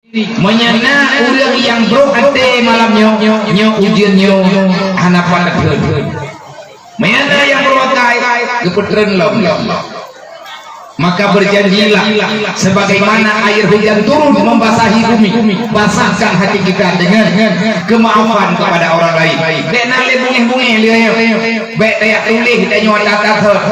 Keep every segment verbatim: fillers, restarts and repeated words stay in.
Meunyo na ureuëng nyang brok até malam nyoe, nyoe ujeuen nyoe hana pat teutreun. Meunyo na nyang brok até, geupeutreun lom. Maka berjanjilah, sebagaimana air hujan turun membasahi bumi, basahkan hati kita dengan kemaafan kepada orang lain. Bék na lé bungéh-bungéh lé nyoe. Bék tajak tuléh tanyoe that-that.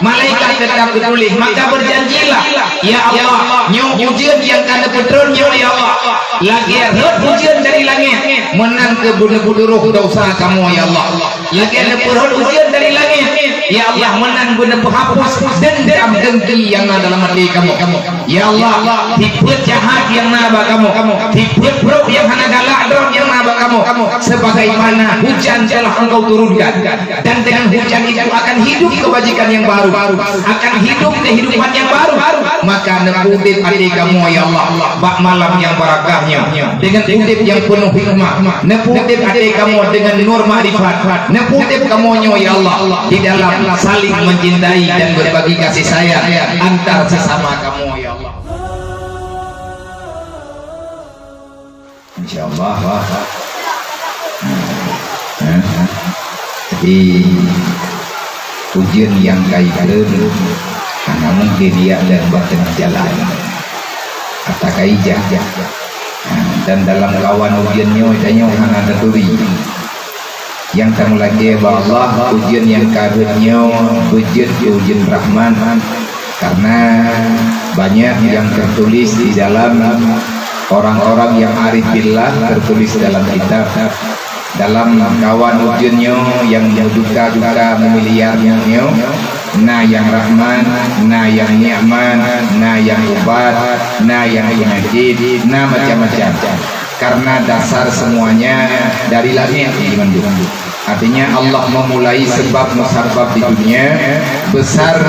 Malaikat teutap geutuléh, maka berjanjilah, "Ya Allah, nyoe ujeuen nyang ka neupeutreun nyoe, ya Allah, lagée rhot ujeuen dari langét, meunan keuh beuneupeudurôh desya kamoe, ya Allah. Lagée neupeurhot ujeuen dari langét, ya Allah, meunan beuneuhapus dendam dengki nyang na dalam até kamoe." Ya Allah, sifeuet jahat nyang na bak kamoe, sifeuet brok nyang hana galak droe nyang na bak kamoe, sebagaimana hujan telah Engkau turunkan, dan dengan hujan itu akan hidup kebajikan yang baru, akan hidup kehidupan yang baru. Maka neupeudeb até kamoe, ya Allah, bak malam nyang barakah nyoe, dengan udeb nyang peunoh hikmah, neupeudeb até kamoe dengan nur makrifat, neupeudeb kamoe nyoe, ya Allah, di dalam saling mencintai dan berbagi kasih sayang antar sesama kamoe, ya Allah. Insya Allah. Jadi, ujeuen nyang ka itreun hana mungken jak lom bak teungoh jalan. Ata ka ijak. Dan dalam kawan ujeuen nyoe, tanyoe hana taturi. Nyang tameulakée bak Allah, ujeuen nyang ka rhot nyoe beujeuet keu ujeuen rahmat, karena banyak yang tertulis di dalam orang-orang yang arif billah, tertulis dalam kitab. Dalam kawan ujeuen nyoe nyang meuduka-duka meumiliar nyoe, na nyang rahmat, na nyang nikmat, na nyang ubat, na nyang peunyakét, na macam-macam. Karena dasar semuanya dari langét di mandum. Artinya, Allah memulai sebab musabab di dunia besar,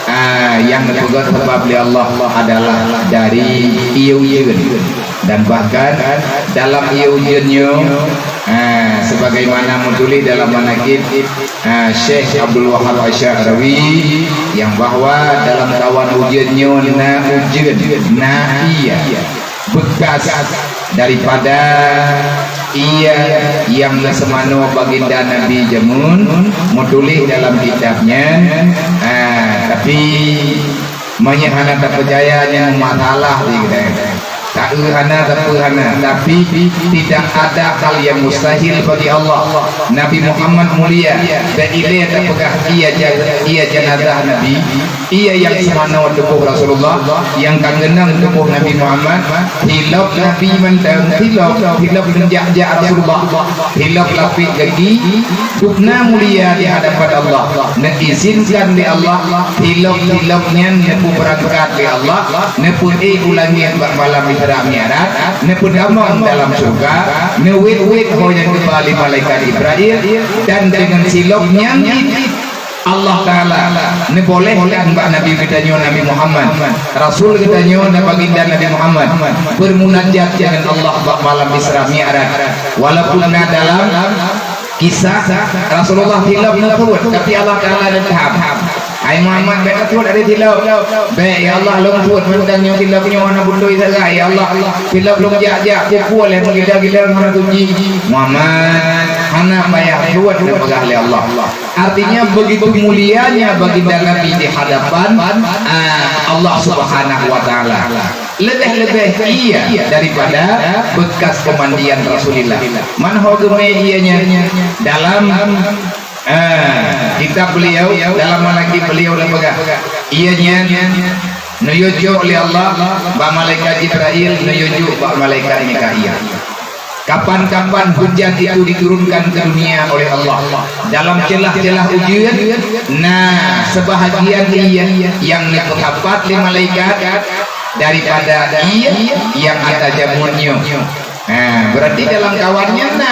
ah, nyang geupeugét sebab lé Allah adalah dari ié ujeuen. Dan bahkan dalam ié ujeuen nyoe, ah, sebagaimana meutuléh dalam manaqib, ah, Syekh Abdul Wahab Asy-Sya'rawi, nyang bahwa dalam kawan ujeuen nyoe na ujeuen, na ié. Bekas daripada ié nyang geuseumanoe baginda Nabi jameun, meutuléh dalam kitab nyan, ah, tapi meunyoe hana tapeucaya nyan masalah di geutanyoe. Taeu hana, tapeue hana, tapi tidak ada hal yang mustahil bagi Allah. Nabi Muhammad mulia, dan ilée tapeugah ié ja-, ié jenazah Nabi. Ié nyang seumanoe tuboh Rasulullah, nyang ka geunang tuboh Nabi Muhammad, hilop Nabi mantong, hilop, hilop lôn jak-jak Rasulullah, hilop lapék gaki, dubna mulia di hadapan Allah, neuizinkan lé Allah, hilop-hilop nyan neupeubeurangkat lé Allah, neupeuék u langét bak malam Isra Mi'raj, neupeutamong dalam syeuruga, neuwét-wét ho nyang geuba lé malaikat Jibrail, dan deungon silop nyan cit Allah Ta'ala neubolehkan bak Nabi geutanyoe Nabi Muhammad, Rasul geutanyoe dan Baginda Nabi Muhammad, bermunajat dengan Allah bak malam Isra Mi'raj. Walaupun na dalam kisah Rasulullah hilop neupeubuet, tapi Allah Ta'ala neutaham. Hai Muhammad, bék tapeubuet ada hilop. Bék, ya Allah, lôn peubuet mantong nyoe hilop nyoe hana beutôi sagai, ya Allah. Hilop lôn jak-jak, pukul lé meugila-gila hana tuji. Muhammad, hana payah peubuet neupeugah lé Allah. Artinya, begitu mulianya baginda Nabi di hadapan, ah, Allah Subhanahu wa Ta'ala. Leubeh-leubeh ié daripada bekas peumandian Rasulillah. Man ho geumé ié nyan? Dalam, ah, kitab beliau, dalam manaqib beliau neupeugah, ié nyan neuyue jok lé Allah bak malaikat Jibrail, neuyue jok bak malaikat Mikail. Kapan-kapan hujan itu diturunkan ke dunia oleh Allah, dalam celah-celah ujeuen, na seubahagian ié nyang neupeusapat lé malaikat daripada ié nyang ata jameun nyoe. Ha, berarti dalam kawan nyan na.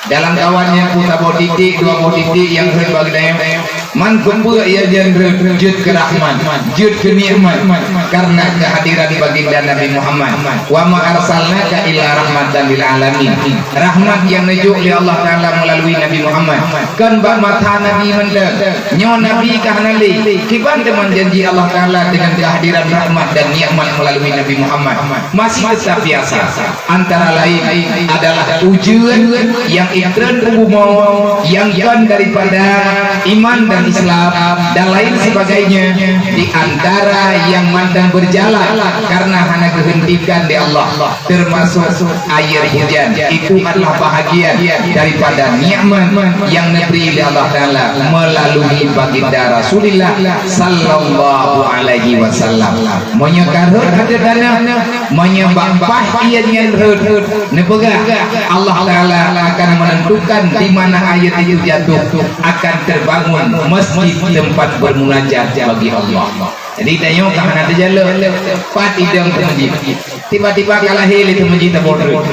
Dalam kawan nyan peuet boh titik, dua boh titik nyang rhot bak geutanyoe. Man keupeue ia jeuet rhot, jeuet keu rahmat, jeuet keu nikmat, karena kehadiran baginda Nabi Muhammad. Wa ma arsalnaka illa rahmatan lil alamin. Rahmat nyang neujok lé Allah Taala meulalu Nabi Muhammad. Kon bak masa Nabi mantong. Nyoe Nabi ka hana lé. Kiban teuma janji Allah Taala deungon kehadiran rahmat dan nikmat meulalu Nabi Muhammad? Masih tetap biasa. Antara lain adalah ujeuen nyang itreun u bumoe nyang kon daripada iman dan Islam dan lain sebagainya, di antara nyang mantong berjalan karena hana geuheuntikan lé Allah, termasuk air hujan. Itu adalah bahagian daripada nikmat nyang neubri lé Allah Taala melalui baginda Rasulullah sallallahu alaihi wasallam. Meunyoe ka rhot ateueh tanoh, meunyoe bak paih ié nyan rhot, neupeugah, Allah Taala akan menentukan di mana air itu jatuh, akan terbangun masjid tempat bermunajat bagi Allah. Jadi, tanyoe ka hana teujalok, pat idong teumeujid. Tiba-tiba ka lahé lé teumeujid tabot rhot.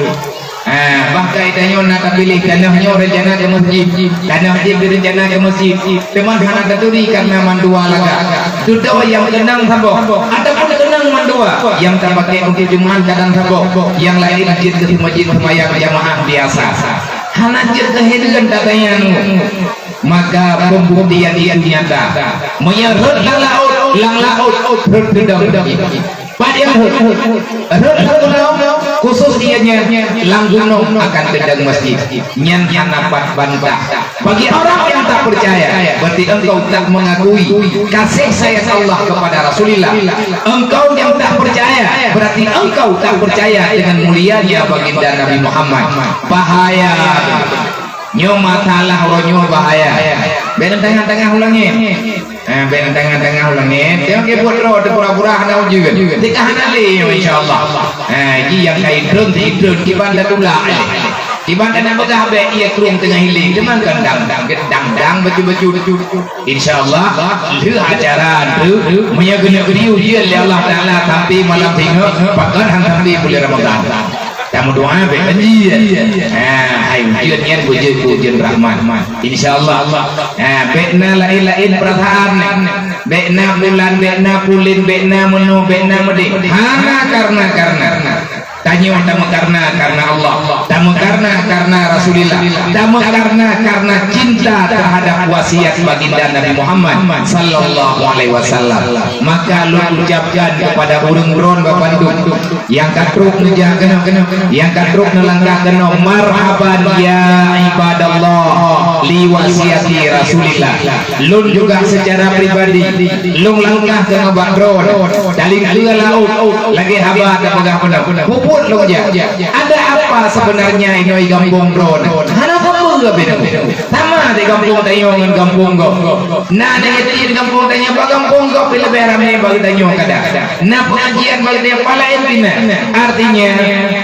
Ha, bahkan tanyoe na tapiléh tanoh nyoe rencana keu masjid, tanoh jih rencana keu masjid. Teuma hana taturi karena mandua lagak. Dudoe nyang keunong saboh, ataupun keunong mandua, nyang tapaké untuk Jumat kadang saboh, nyang laén jeuet keu masjid seumayang jamaah biasa. Hana jeuet keu hireuen tatanyong. Maka pembuktian itu nyata. Meunyoe rhot lam laôt, lam laôt rhot keudong. Padahai rhot, rhot gunong, khusus ié nyan lam gunong akan keudong masjid. Nyan hana pat bantah. Bagi orang yang tak percaya, berarti engkau tak mengakui kasih sayang Allah kepada Rasulullah. Engkau yang tak percaya, berarti engkau tak percaya dengan mulianya baginda Nabi Muhammad. Bahaya. Nyoe masalah uroe nyoe bahaya. Bèk tengah-tengah ulangé. Ha, bèk tengah-tengah ulangé. Tengok ke buet droe teu pura-pura hana ujeuen. Teuka hana lé nyoe, insya Allah. Ha, ji nyang ka itreun, itreun kiban dan ulak lé. Kiban dan peugah bèk ié krueng teungoh ilé. Teuma kan dang-dang, dang-dang bacut-bacut. Insya Allah, lheueh acara tu, meunyoe geuneuk bri ujeuen lé Allah Taala sampai malam singoh, pakon han sampai bulan Ramadan. Tameudoa bèk banjir. Ha, hai ujeuen nyan beujeuet keu ujeuen rahmat. Insya Allah. Ha, bèk na laén-laén peurasaan. Bèk na bulan, bèk na pulen, bèk na meunoe, bèk na meudeh. Hana karena-karena. Tanyoe tameukarena karena Allah. Tameukarena karena Rasulullah. Tameukarena karena cinta terhadap wasiat baginda Nabi Muhammad sallallahu alaihi wasallam. Maka lôn ucapkan kepada ureueng droen bandum, nyang ka trok neujak keunoe, nyang ka trok neulangkah keunoe, marhaban ya ibadallah li wasiati Rasulillah. Lôn juga secara pribadi, lôn langkah keunoe bak droen, talingkeue laôt, lagèe haba tapeugah keunoe. Peubuet lôn jak. Ada apa sebenarnya inoe gampông droen? Hana sapeue beda. Sama di gampông tanyoe ngon gampông gob. Na aneuk yatim gampông tanyoe, bak gampông gob leubeh ramé bak geutanyoe kada. Na pengajian bak geutanyoe palaén pih na. Artinya,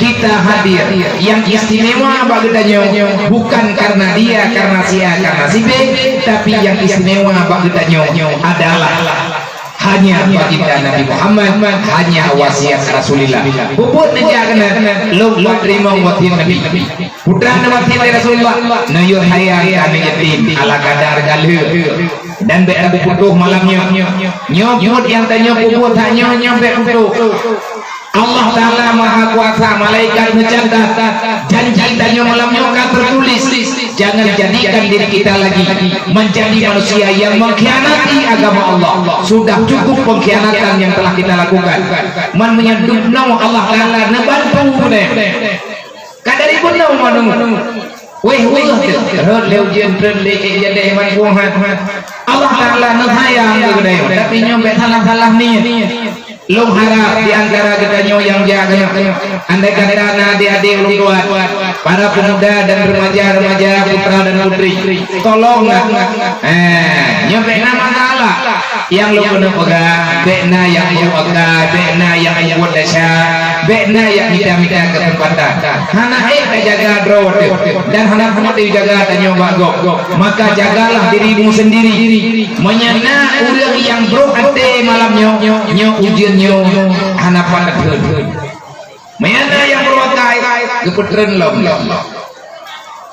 kita hadir. Yang istimewa bak geutanyoe bukan karena dia, karena si A, karena si B, tapi yang istimewa bak geutanyoe adalah hanya baginda Nabi Muhammad, hanya wasiat Rasulullah. Peubuet neujak keunoe, lôn teurimong wasiat Nabi. Putra neuwasiat lé Rasulullah, neuyue sayang keu aneuk yatim, ala kadar galeuek. Dan bèk tapeuputoh malam nyoe. Nyoe buet nyang tanyoe peubuet that nyoe, nyoe bèk peutoh. Allah Taala Maha Kuasa, malaikat meucatat, janji tanyoe malam nyoe ka teutuléh. Jangan jadikan diri kita lagi menjadi manusia yang mengkhianati agama Allah. Sudah cukup pengkhianatan yang telah kita lakukan. Man meunyoe dum nyoe Allah Taala neubantu beudeh. Ka dari bunoe manu. Wéh, wéh, teuh. Rhot lé ujeuen, treun lé ék jadéh, man buah hat. Allah Taala neusayang keu geutanyoe, tapi nyoe bèk salah-salah niet. Lôn harap di antara geutanyoe nyang jak keunoe, andai kata na adik-adik ulôn tuan, para pemuda dan remaja-remaja, putra dan putri, tolonglah. Eh, nyoe bèk na masalah. Nyang lôn keuneuk peugah, bèk na nyang buruk akai, bèk na nyang peubuet desya, bèk na nyang mita-mita keuseumpatan. Hana ék tajaga droe teuh, dan hana seumat tajaga tanyoe bak gob. Maka jagalah dirimu sendiri. Meunyoe na ureueng nyang brok até malam nyoe, nyoe ujeuen nyoe hana pat teutheun. Meunyoe na nyang brok akai, geupeutreun lom.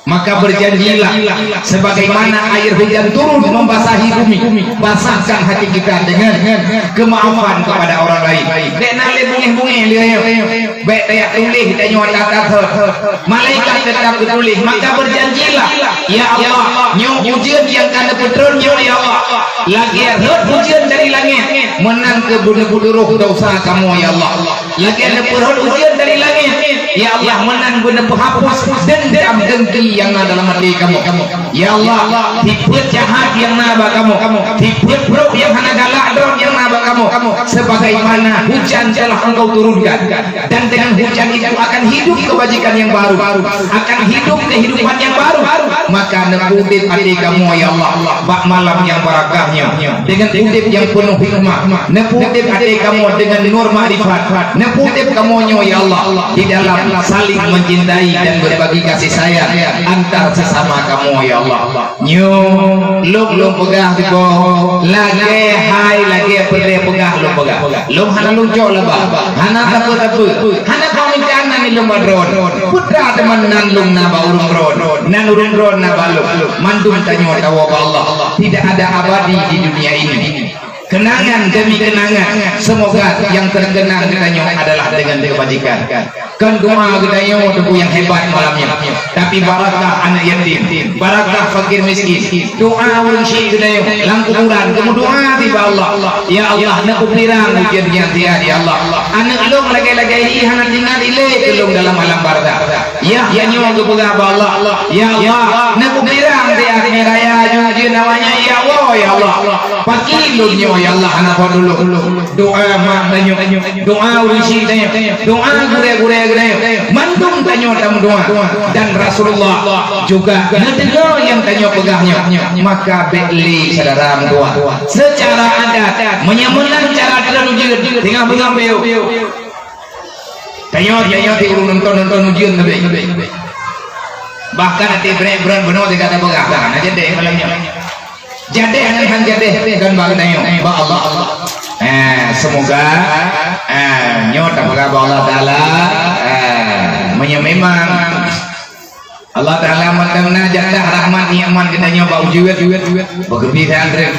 Maka berjanjilah, sebagaimana air hujan turun membasahi bumi, basahkan hati kita dengan kemaafan kepada orang lain. Bèk na lé bungéh-bungéh lé, bèk tajak tuléh tanyoe that-that thot. Malaikat teutap geutuléh, maka berjanjilah, "Ya Allah, nyoe ujeuen nyang ka neupeutron nyoe, ya Allah, lagèe rhot ujeuen dari langèt, meunan keuh beuneupeudeuroh desya kamoe, ya Allah." Lagèe neupeurhot ujeuen dari langèt, ya Allah, meunan beuneuhapus dendam dengki nyang na dalam até kamoe. Ya Allah, sifeuet jahat nyang na bak kamoe, sifeuet brok nyang hana galak droe nyang na bak kamoe, sebagaimana hujan telah Engkau turunkan, dan dengan hujan itu akan hidup kebajikan yang baru, akan hidup kehidupan yang baru, maka neupeuudép até kamoe, ya Allah, bak malam nyang barakah nyoe. Dengan udép nyang peunoh hikmah, neupeuudép até kamoe dengan nur makrifat, neupeuudép kamoe nyoe, ya Allah, di dalam saling mencintai dan berbagi kasih sayang antar sesama kamoe, ya Allah. Nyoe lôn, lôn peugah sigoe, lagèe hai, lagèe peureulèe peugah lôn peugah. Lôn hana lôn cok laba, hana sapeue-sapeue, hana peumintaan nan lôn bak droe. Peue teuma nan lôn na bak ureueng droe, nan ureueng droe na bak lôn. Mandum tanyoe tawoe bak Allah. Tidak ada abadi di dunia ini. Kenangan demi kenangan. Semoga yang terkenang geutanyoe adalah dengan kebajikan. Kon doa geutanyoe teungku nyang hebat malam nyoe, tapi barakah aneuk yatim, barakah fakir miskin. Doa ureueng syik geutanyoe lam kuburan, geumeudoa bak Allah, "Ya Allah, neupeupiran ujeuen nyang tiat, ya Allah. Aneuk lôn lagèe-lagèe jih hana teuingat ilèe keu lôn dalam alam barzakh." Yah, tanyoe geupeugah bak Allah, "Ya Allah, neupeupiran di akhé raya nyoe ujeuen awaknyan, ya Allah, ya Allah. Pakri lôn nyoe, ya Allah, hana po tulông." Doa mak tanyoe, doa ureueng syik tanyoe, doa gurèe-gurèe geutanyoe, mandum tanyoe tameudoa. Dan Rasulullah juga neudeungoe nyang tanyoe peugah nyoe, maka bèk lé syedara meudoa. Secara adat, meunyoe meunan cara droe ujeuen, teungoh beungoh beu. Tanyoe, tanyoe di ureueng nonton-nonton ujeuen leubeh. Bahkan até brek-brek bunoe teuka tapeugah, "Nah, na jadeh malam nyoe." Jadeh ngon han jadeh kan bak geutanyoe, bak Allah, Allah. Eh, semoga, eh, nyoe tapeugah bak Allah Taala, eh, meunyoe memang Allah Taala mantong na jatah rahmat nikmat geutanyoe bak ujeuen, beugeupih siat trép.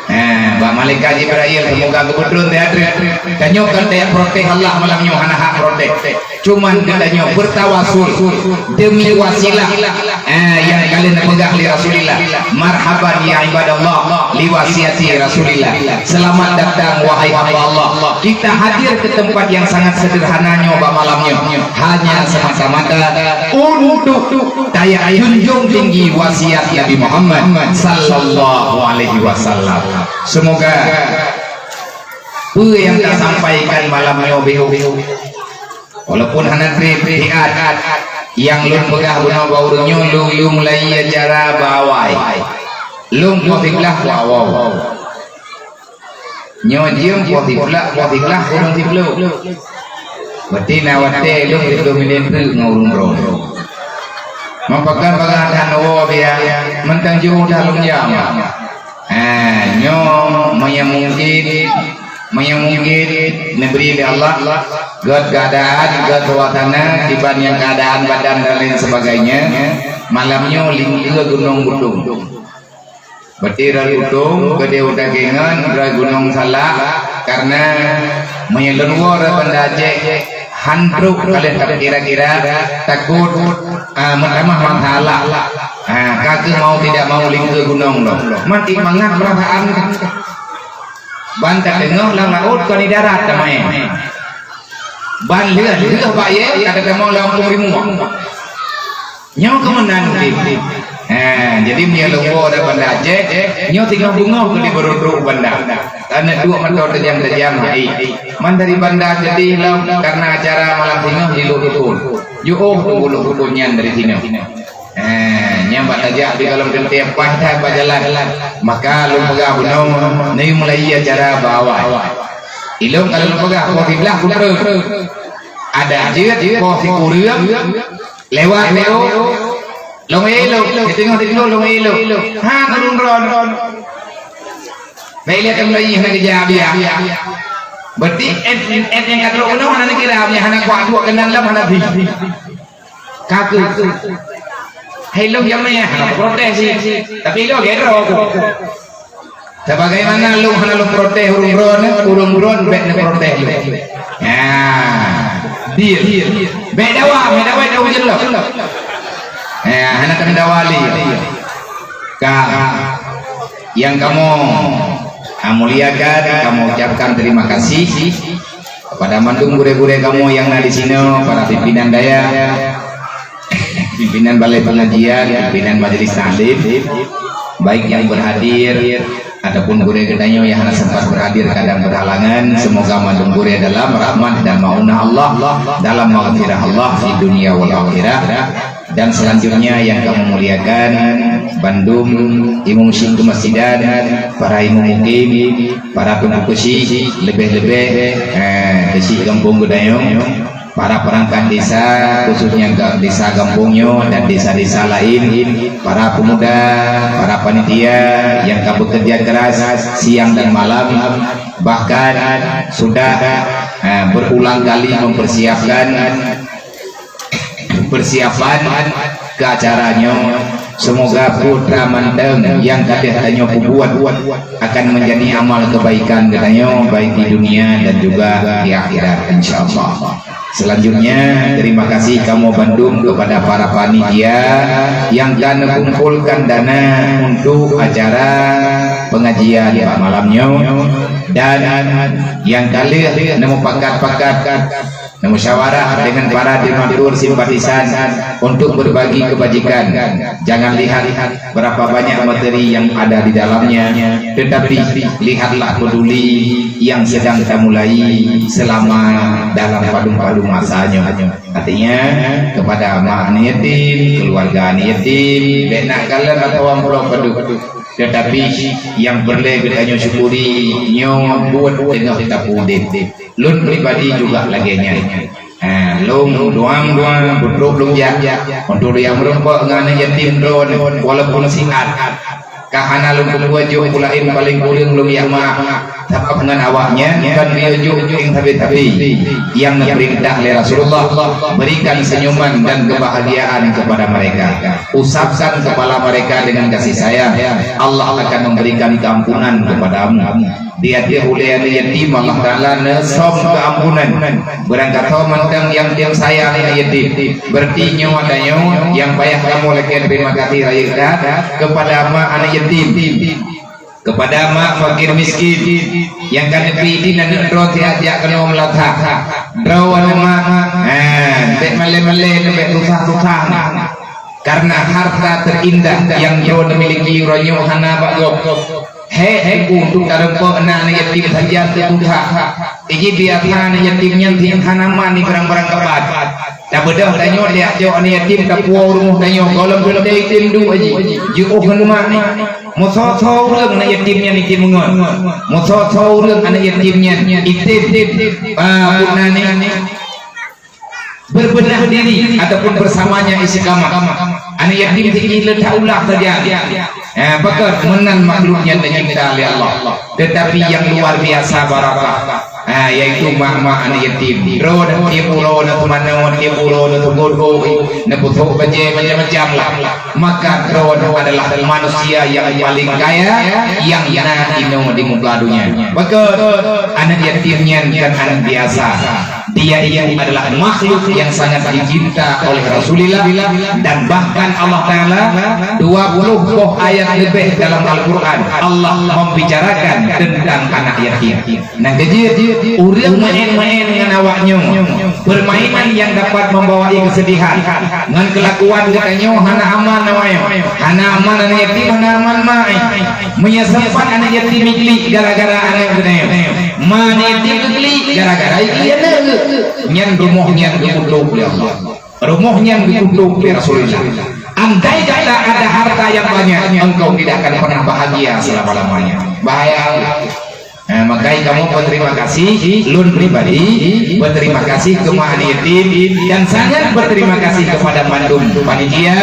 Eh, bak malaikat Jibrail, semoga geupeutron siat trép. Tanyoe kon tajak protes Allah malam nyoe, hana hak protes. Cuman geutanyoe beutawasul demi wasilah, eh, nyang ka lheueh neupeugah lé Rasulullah, "Marhaban ya ibadallah li wasiyati Rasulillah." Selamat datang wahai hamba Allah. Kita hadir ke tempat yang sangat sederhana nyoe bak malam nyoe. Hanya semata-mata untuk tajak junjung tinggi wasiat Nabi Muhammad sallallahu alaihi wasallam. Semoga peue nyang tasampaikan malam nyoe beuh, walaupun hana trép siat, nyang lôn peugah bunoe bak ureueng nyoe, lôn, lôn mulai acara bak awai. Lôn poh siblaih poh awai. Nyoe jeuem poh siblaih, poh siblaih ureueng siplôh. Berarti na watèe lôn siplôh minèt teuk ngon ureueng droe. Meupakon bagah that woe biaya, mantong jiôh that lôn jam. Ha, nyoe meunyoe mungkin, meunyoe mungkin neubri lé Allah, gèt keuadaan, gèt suasana, kiban nyang keuadaan badan dan lain sebagainya, malam nyoe lingkeue Gunong Butong. Berarti rot Butong, keudéh u Takengon, rot Gunong Salak, karena meunyoe lôn woe rot Banda Aceh, han trok ka lheueh kira-kira, takot, ah, meutamah masalah. Ah, ka keuh mau tidak mau lingkeue gunong lom. Man ié mangat peurasaan. Ban ka teungoh lam laôt kon di darat tamaén. Ban lheueh-lheueh bak yèe ka teutamong lam gampông rimueng. Nyoe keuh meunan udép. Ha, jadi meunyoe lôn woe rot Banda Aceh, nyoe singoh beungoh keuh di Barô Trok Banda. Aneuk duek mantong tajam-tajam hai. Man dari Banda keudéh lom karena acara malam singoh di Lhoksukon. Jiôh teungku Lhoksukon nyan dari sinoe. Eh, nyan bak tajak di dalam teuntèe paih that bak jalan. Maka lôn peugah bunoe, neuyue mulai acara bak awai. Ilôn ka lôn peugah poh siblaih kutreun. Adak jeuet poh sikureueng lewat lé. Lôn ilôn, di teungoh-teungoh lôn ilôn. Han ureueng droen. Bèk lé teuma lagèe hana geujak biak. Berarti èt, èt nyang ka trok keunoe hana neukira, nyang hana kuat duek keunan lom hana bri. Ka keuh. Hai lôn jamé hana protes sih. Tapi lôn gero aku. Sebagaimana lôn hana lôn protes ureuëng droe, ureuëng droe bèk neuprotes lôn. Ya. Deal. Bèk dawa, bèk dawa, dawa jeulok. Ya, hana kena dawa lé. Ka yang kamoe muliakan, kamoe ucapkan terima kasih kepada mandum gurée-gurée kamoe nyang na di sinoe, para pimpinan dayah, pimpinan balai pengajian, pimpinan majelis taklim, baik yang berhadir ataupun gurée geutanyoe nyang hana sempat berhadir kadang berhalangan, semoga mandum gurée dalam rahmat dan maunah Allah, dalam maghfirah Allah di dunia wal akhirah. Dan selanjutnya yang kami muliakan, bandum imum syik kemasjidan, para imum mukim, para teungku keuchik, leubeh-leubeh, eh, keuchik gampông geutanyoe, para perangkat desa, khususnya ga-, desa gampông nyoe dan desa-desa lain, para pemuda, para panitia yang ka bekerja keras siang dan malam, bahkan sudah, eh, berulang kali mempersiapkan persiapan ke acara nyoe. Semoga putra mantong nyang ka lheueh tanyoe peubuet akan menjadi amal kebaikan geutanyoe, baik di dunia dan juga di akhirat, insya Allah. Selanjutnya, terima kasih kamoe bandum kepada para panitia yang ka neukumpulkan dana untuk acara pengajian bak malam nyoe dan yang ka lheueh neumupakat-pakat, neumusyawarah dengan para donatur simpatisan untuk berbagi kebajikan. Jangan lihat berapa banyak materi yang ada di dalamnya, tetapi lihatlah peduli yang sedang tamulai selama dalam padum-padum masa nyoe. Artinya, kepada mak aneuk yatim, keluarga aneuk yatim, bèk na kalon atawa meurumpok padum. Tetapi, nyang peureulèe geutanyoe syukuri, nyoe buet teungoh tapeuudép. Lôn pribadi juga lagèe nyan. Ha, lôn duang-duang peutrok lôn jak untuk lôn jak meurumpok ngon aneuk yatim droeneuh, walaupun siat. Ka hana lôn peubuet jok peue laén, paléng kureueng lôn jak meu'ah. Sabab ngon awaknyan kan geuyue jok nyang sabe-sabe nyang neupeurintah lé Rasulullah, berikan senyuman dan kebahagiaan kepada mereka. Usapkan kepala mereka dengan kasih sayang. Allah akan memberikan keampunan kepadamu. Di ateueh ulèe aneuk yatim Allah Taala neusöm keuampunan. Beurangkasoe mantong nyang tem sayang aneuk yatim. Berarti nyoe tanyoe nyang payah kamoe lakèe terima kasih rayeuk that kepada mak aneuk yatim, kepada mak fakir miskin nyang ka neupeuidin aneuk droe siat jak keunoe meulatat. Droe aneuk mak, ha, bèk malèe-malèe, bèk susah-susah. Karena harta terindah nyang droe neumiliki uroe nyoe hana bak gob. Hék, hék, untuk tareumpok na aneuk yatim sajan teutuha. Iji biasa aneuk yatim nyan hana man di barang-barang kabat. Tabeudôh tanyoe, tiep-tiep aneuk yatim tapuwoe rumoh tanyoe, gohlom teuntèe item duek jih, jiôh ngon mak nyan. Meusoe-soe ureueng aneuk yatim nyan item ngon. Meusoe-soe ureueng aneuk yatim nyan item, ah, buet na nyan. Berbenah diri ataupun bersamanya istiqamah. Aneuk yatim siki leutah ulah saja. Eh, beutôi, meunan makhluk nyang teucipta lé Allah. Tetapi yang luar biasa barakah, ah, yaitu mak-mak aneuk yatim. Droe tiep uroe na teumanoe, tiep uroe na teumurhoi, na peutrok bajèe macam-macam lah. Maka droe adalah manusia yang paling kaya yang na inoe di muka dunia. Beutôi, aneuk yatim nyan kan aneuk biasa. Dia itu adalah makhluk yang sangat dicinta oleh Rasulullah, dan bahkan Allah Taala dua puluh boh ayat lebih dalam Al-Quran Allah membicarakan tentang anak yatim. Nah, jadi ureueng maén-maén ngon awaknyoe, permainan yang dapat membawa kesedihan, ngon kelakuan geutanyoe hana aman awaknyoe, hana aman aneuk yatim, hana aman mak. Meunyoe sempat aneuk yatim iklik gara-gara aneuk geutanyoe, mak aneuk yatim iklik gara-gara iklik aneuk. Nyan rumoh nyan geukutok lé Allah. Rumoh nyan geukutok lé Rasulullah. Andai kata ada harta yang banyak, engkau tidak akan pernah bahagia selama-lamanya. Bahaya. Nah, makanya kamoe berterima kasih, lôn pribadi berterima kasih keu mak aneuk yatim dan sangat berterima kasih kepada mandum panitia,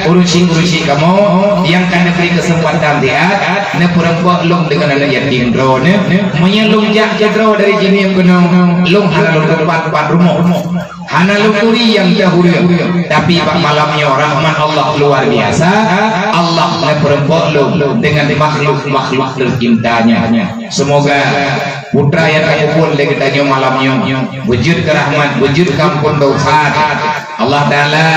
urusi-urusi kamoe yang ka neubri kesempatan siat neupeureumpok lôn deungon aneuk yatim droeneuh. Meunyoe lôn jak keudroe dari jih keunoe, lôn hana lôn teumpat pat rumoh. Hana lôn turi nyang teuh ureueng, tapi bak malam nyoe rahmat Allah luar biasa. Allah neupeureumpok lôn deungon makhluk-makhluk teucinta nyan. Semoga putra nyang tamuphom lé geutanyoe malam nyoe beujeuet keu rahmat, beujeuet keu amphon dosa. Allah Taala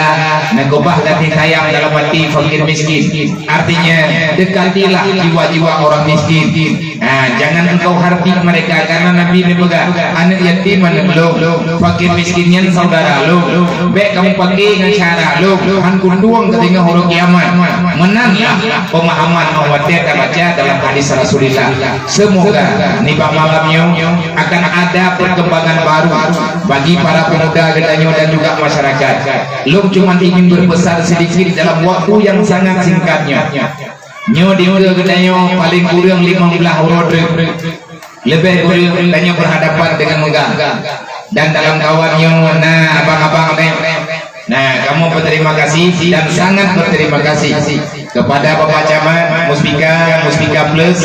neukeubah kasih sayang dalam hati fakir miskin. Artinya, dekatilah jiwa-jiwa orang miskin. Ha, jangan engkau hardik mereka, karena Nabi neupeugah, "Aneuk yatim aneuk lôn, fakir miskin nyan saudara lôn. Bèk kamoe paké ngon syara lôn, han kutueng ka teungoh uroe kiamat." Meunan lah pemahaman nyang watèe tabaca dalam hadis Rasulullah. Semoga nibak malam nyoe akan ada perkembangan baru bagi para pemuda geutanyoe dan juga masyarakat. Lôn cuma ingin berpesan sedikit dalam waktu yang sangat singkatnya. Nyoe dikeue geutanyoe paleng kureueng limong blaih uroe treuk. Leubeh kureueng tanyoe berhadapan dengan megang. Dan dalam kawan nyoe na abang-abang nyoe. Nah, kamoe berterima kasih dan sangat berterima kasih kepada Bapak Camat, Muspika, Muspika Plus,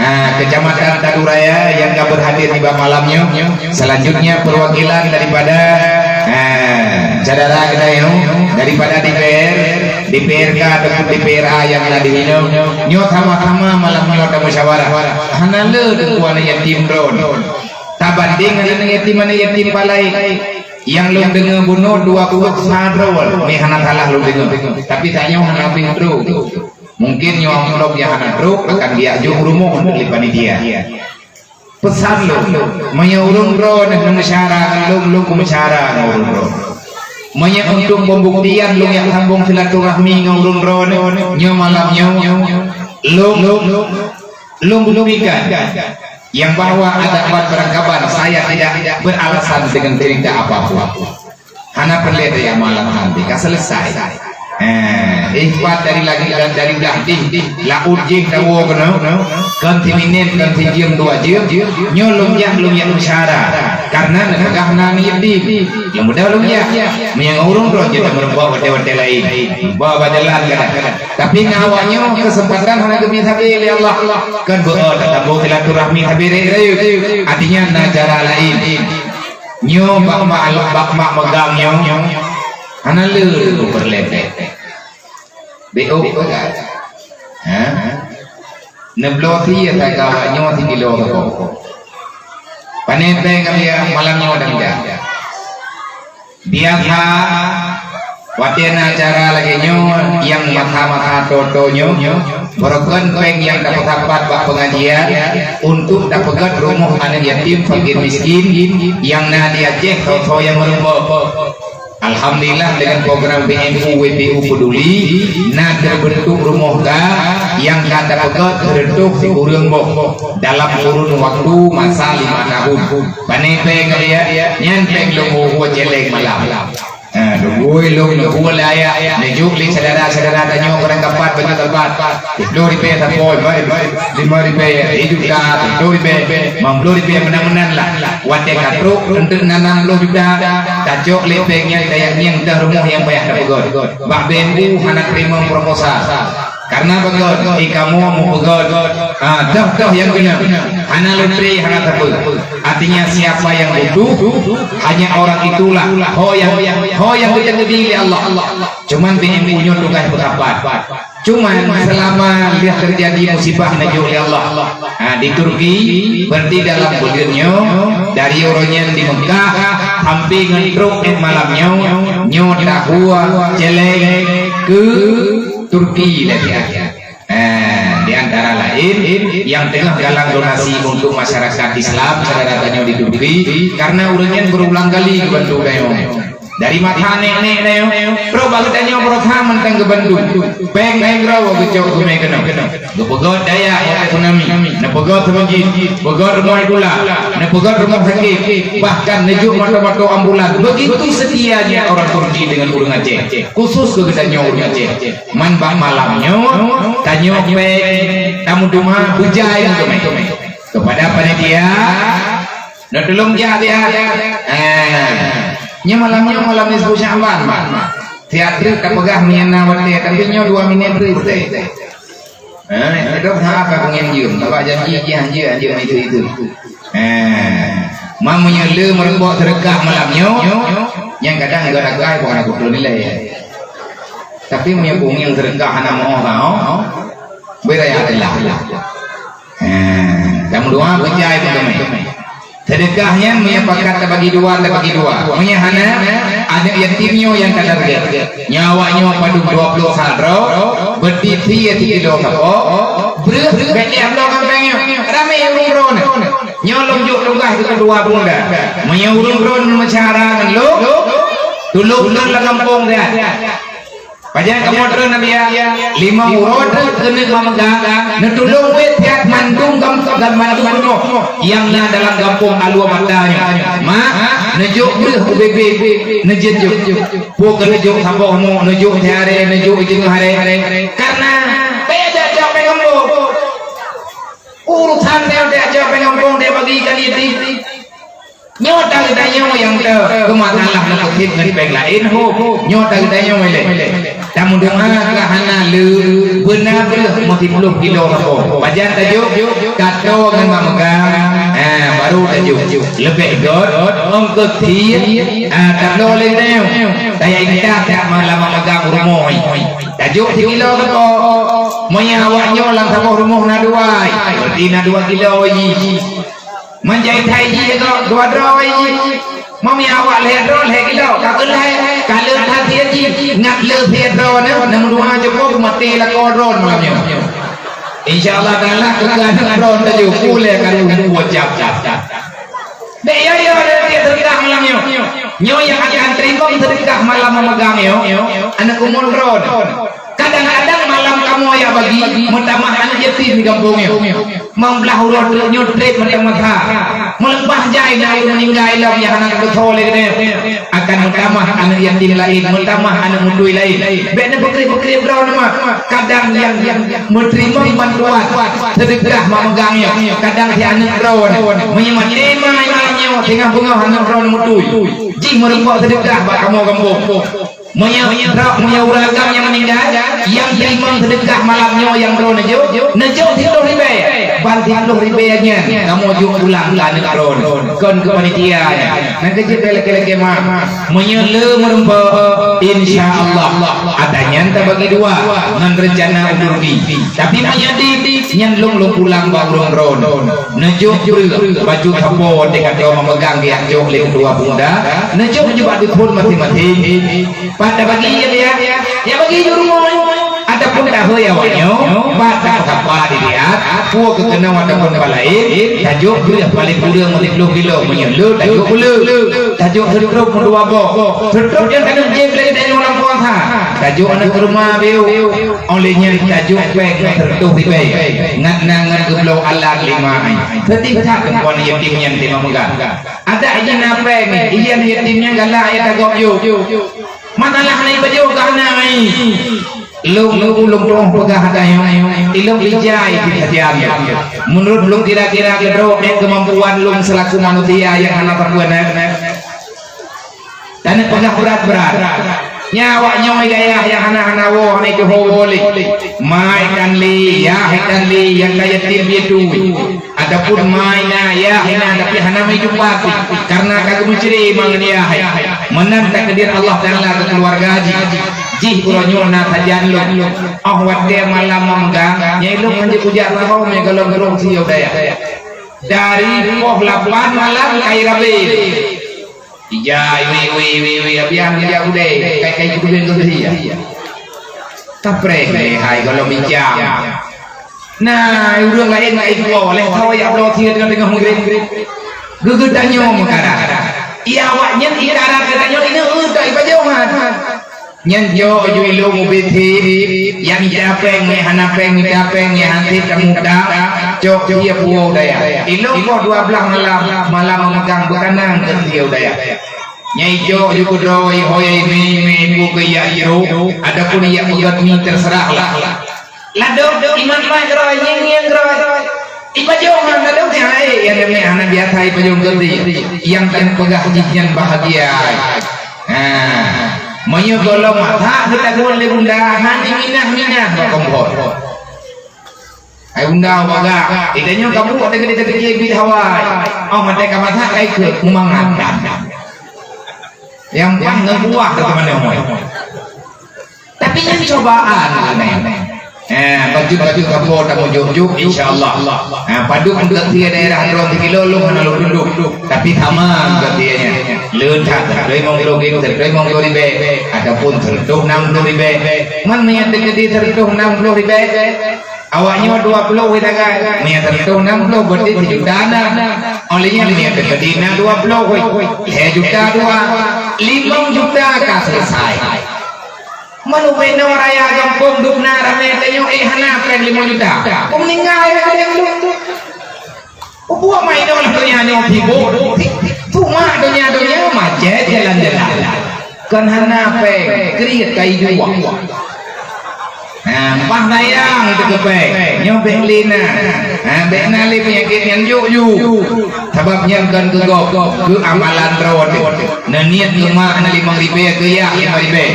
nah, Kecamatan Taduraya yang ka berhadir di malam nyoe. Selanjutnya perwakilan daripada, nah, saudara kita nyoe daripada D P R, D P R K ataupun D P R A yang ada di sini. Nyoe sama-sama malam nyoe ada musyawarah. Hana le deungon aneuk yatim droe. Tabanding aneuk yatim, aneuk yatim palai. Nyang lôn deungoe bunoe dua puluh sa droe, meuhana salah lôn deungoe. Tapi tanyoe hana habéh trok. Mungkin nyoe amplop nyang hana trok akan diajok rumoh lé panitia. Pesan lôn, meunyoe ureueng droeneuh neumeusyara ngon lôn, lôn keu meusyara ngon ureueng droeneuh. Meunyoe untuk pembuktian lôn jak sambong silaturahmi ngon ureueng droeneuh, nyoe malam nyoe, lôn, lôn buktikan yang bahwa ada ban barangkaban saya tidak beralasan dengan cerita apapun. Hana peureulèe tajak malam nyan, ka selesai. Eh, ikhwan dari lagi, dari blah dih, laôt jih tawoe keunoe, kon siminen, kon sijeuem dua jeuem, nyoe lôn jak, lôn jak meusyara. Karena neupeugah na niyat dih. Lôn beudôh lôn jak. Meunyoe ureueng droe jeuet meureumpok watèe-watèe laén. Ba, ba jalan kadang. Tapi ngon awak nyoe keuseumpatan hana geubri sabe lé Allah. Kon beuôt, tatambong silaturahmi sabe rayeuk-rayeuk. Artinya na cara laén. Nyoe bak mak, bak mak megang nyoe, hana le peureulèe. Beuôt peugah. Ha? Neubloe sie sagai awak nyoe sikilo rukok. Pané péng ka biya malam nyoe dan jak. Biasa watèe na acara lagèe nyoe, nyang masa-masa toe-toe nyoe, barokon péng nyang tapeusapat bak pengajian untuk tapeugöt rumoh aneuk yatim fakir miskin nyang na di Aceh, soe-soe nyang meureumpok. Alhamdulillah, dengan program B M U W P U Peduli, na teubeuntuk rumoh ka nyang ka tapeugöt seureutôh sikureueng boh dalam kurun waktu masa lima tahun. Pané péng ka lihat, nyan péng lôn ueh céléng malam. Ha, lôn ueh lôn, lôn ueh lé ayah, neujok lé syedara-syedara tanyoe keurang kapat, banyak tempat. Siplôh ribèe sapoe, lima ribèe, lima ribèe, sijuta, siplôh ribèe, limong plôh ribèe, meunan-meunan lah. Watèe ka trok, eunteuk na nam plôh juta, tacok lé péng nyan tajak ngieng teuh rumoh nyang payah tapeugöt. Bak B M U hana teurimong proposal. Karena beugöt, di kamoe meupeugöt, ah, toh-toh nyang keunong. Hana lôn tré, hana sapeue. Artinya siapa yang butuh, hanya orang itulah. Ho nyang, ho nyang geutanyoe geubri lé Allah. Cuman B M U nyoe tugaih peusapat. Cuman selama lheueh teujadi musibah neujok lé Allah, ha, di Turki, berarti dalam buleuen nyoe, dari uroe nyan di Mekah, sampai ngon trok ék malam nyoe, nyoe tawoe céléng keu Turki lé pihak. Eh, di antara lain, nyang teungoh galang donasi untuk masyarakat Islam, syedara tanyoe di Turki, karena ureueng nyan berulang kali geubantu tanyoe. Dari masa nèk-nèk tanyoe, trok bak geutanyoe beureusaha mantong geubantu. Péng-péng droe geucok geumè keunoe. Geupeugöt dayah watèe tsunami, neupeugöt seumeujid, peugöt rumoh sikula, neupeugöt rumoh sakét, bahkan neujok moto-moto ambulan. Begitu setianya orang Turki dengan ureueng Aceh, khusus keu geutanyoe ureueng Aceh. Man bak malam nyoe, tanyoe péng tameuteuma beujai meuteumèe. Kepada panitia, neutulông jak siat. Eh, nyoe malam nyoe malam nisfu Sya'ban. Siat treuk tapeugah meunyo na watèe, tapi nyoe dua minèt treuk teuh. Eh, dok hana ka peungieng jeuem, bak janji jih hanjeuet, hanjeuet itu-itu. Eh, ma meunyo le meureumpok seudeukah malam nyoe, Nyang kadang geunagai bukan aku tuh nilai. Tapi meunyoe ureueng nyang seudeukah hana meu'oh tau, beu raya telah. Eh, dan dua peucaya pun kami. Seudeukah nyan meunyoe pakat tabagi dua, tabagi dua. Meunyoe hana, aneuk yatim nyoe nyang tatarget. Nyoe awak nyoe padub dua ploh sa droe, beudit sie sikilo sapo, breueh bèk lé bloe gampông nyoe. Ramé ureueng droeneuh. Nyoe lôn jok tugaih keu keudua pemuda. Meunyoe ureueng droeneuh meusyara ngon lôn, tulông lôn lam gampông nyan. Pajan kamoe droeneuh biya, limong uroe keuneuk mameuga, neutulông wét siat mandum gampông dan mandum rumoh nyang na dalam gampông Alue Mata nyoe. Mak, neujok breueh ubé-bé, neujeuet jok. Peue keuneuk jok saboh mo, neujok siharé, neujok ijeuet haré. Karena beda jak pengembok. Urusan dia, dia jak pengembok, dia bagi kali itu. Nyoe teuh geutanyoe nyang teuh keumasalah neukeutik ngon péng laén ho. Nyoe teuh geutanyoe ilée. Tameudoa keu hana le beuna breueh meusiploh kilo sapo. Pajan tajok, kato ngon mameugang, ha, baru tajok. Leubeh göt, ongkot sie, ha, tabloe lé geutanyoe. Taya intat dak malam mameugang rumoh. Tajok sikilo sapo. Meunyoe awak nyoe lam saboh rumoh na dua, berarti na dua kilo jih. Manjai thai jih dua droe jih. Mami awak lhèe droe lhèe kilo, ka keuh lhèe, ka lheueh that sie jih, ngat lheueh sie droe nyan, nyang dua jeuet maté lakoe droe malam nyoe. Insya Allah taala keuh aneuk droe tajok, ulèe ka lheueh dua jam. Dek ya ya dek seudeukah malam nyoe. Nyoe nyang akan teurimong seudeukah malam mameugang nyoe, aneuk umum droe. Kadang-kadang malam kamoe jak bagi, meutamah aneuk yatim di gampông nyoe. Meublah uroe treuk nyoe trép meutamah that. Meuleupah jai na ureueng meuninggai lom nyang hana geuteupeue lé geutanyoe. Akan meutamah aneuk yatim laén, meutamah aneuk mutui laén. Bèk neupeukreuh-peukreuh droe nyoe. Kadang nyang, nyang meuteurimong bantuan seudeukah mameugang nyoe, kadang si aneuk droe nyoe. Meunyoe maté ma nyoe, teungoh beungoh aneuk droe nyoe mutui. Jih meurumpok seudeukah bak kamoe gampông. Meunyoe trok, meunyoe ureueng agam nyang meuninggai, nyang teurimong seudeukah malam nyoe nyang droe neujok, neujok siploh ribèe. Ban siploh ribèe nyan kamoe jok pulang keu aneuk droe, kon keu panitia nyan. Nyan keuh jeuet lakèe-lakèe ma. Meunyoe le meurumpok, insya Allah, ata nyan tabagi dua ngon reuncana ureueng bi. Tapi meunyoe di, nyan lôn, lôn pulang bak ureueng droe. Neujok breueh, baju sapo, teuka droe mameugang geujok lé keudua pemuda. Neujok, neujok bak dukon maséng-maséng. Pat tabagi, ya, ya, ya bagi di rumoh. Ataupun tahu ya awak nyoe, pat tapeusapa di diat, peue keu keunoe ataupun pat laén, tajok breueh paléng kureueng lhèe ploh kilo, meunyoe le tajok beu le. Tajok seutrop meudua boh. Seutrop nyang ka neujép lé tanyoe lam puasa. Tajok aneuk keuruma biu. Óh lheueh nyan tajok péng seureutôh ribèe. Ngat na ngon geubloe alat lima ai. Seuti that teumpat yatim nyan teuma meugah. Adak jih na péng, iyan yatim nyan galak ya tagok yôh. Masalah hana ipajoh ka hana ai. Lôn, lôn, lôn tu'oh peugah ata nyoe, ilôn ijai di sajan nyoe. Meunurot lôn kira-kira keudroe, eh, keumampuan lôn seulaku manusia nyang hana sempurna. Taneuk peugah brat-brat. Nyan awak nyoe dayah nyang hana-hana woe, hana ituho woe lé. Mai tan lé, yah tan lé, nyang ka yatim piatu. Ataupun mai na, yah na, tapi hana meuijupat, karena ka geumeucre ma ngon yah. Meunan takdir Allah Taala keu keuluwarga jih. Jih uroe nyoe na sajan lôn. Óh watèe malam mameugang, nyan lôn hanjeuet kujak saho mé golom ureueng siyeu dayah. Dari poh lapan malam kai rabe. Ija, wi, wi, wi, wi, abian ija udai, kai, kai kudubeng keu geuh ija. Tapreh lé hai golom ija. Nah, ureueng laén ngai dua, lheuh sawa jak bloe sie teungoh-teungoh meugreb. Geugeut tanyoe meukarat. Iya awak nyan ikarat geutanyoe ineuk-eu tok ipajoh han. Nyan jok ju ilôn ubit hi, nyang mita péng, nyang hana péng mita péng, nyang han sép tamuta, cok sie puwoe dayah. Ilôn poh dua blaih malam, malam meumeugang beukanang keu sie dayah. Nyang ijok ju keudroe, ihôi mé, mé ibu keu yak jroh, adapun yak peugöt mi terserah lah. Ladôm iman-iman keudroe, ngieng-ngieng keudroe. Ipajoh ngon ladôm nyang laén, nyang laén hana biasa ipajoh ngon geuti. Nyang tan peugah jih nyan bahagia. Ha. Meunyoe gohlom masak geutagun lé bunda, hana minah-minah bak kompor. Hai bunda bagah, itanyoe kabuek teuka di teupike bit hawa. Oh, maté ka masak kai keu mangat. Nyang paih ngon kuah teuh teuma nyoe. Tapi nyan cobaan kan. Eh, bacut-bacut kamoe tamujuk-juk, insya Allah. Ha, padub geutie daerah droe sikilo lôn hana lôn tunduk. Tapi sama geutie nyan. Leuet that, sireutoh limong ploh geutie, sireutoh limong ploh ribèe, ataupun sireutoh nam ploh ribèe. Man meunyo teukeudi sireutoh nam ploh ribèe, awaknyoe dua ploh wéh tagai. Meunyo sireutoh nam ploh, berarti sijuta na. Oleh nyan meunyo teukeudi na dua ploh wéh, lhèe juta dua. Limong juta ka selesai. Man ubé nyoe raya gampông dubna ramé tanyoe, eh, hana péng limong juta. Peuninggai lagèe nyan. Peue buet mai nyoe lah donya nyoe sibuk. Cuma donya-donya macet jalan-jalan. Kon hana péng, kriet kai jua. Ha, paih sayang teukeupéng. Nyoe bèk lé na. Ha, bèk na lé peunyakét nyan juk-juk. Sabab nyan kon keu gob, keu amalan droe teuh. Neuniet keu mak na limong ribèe, keu yah limong ribèe.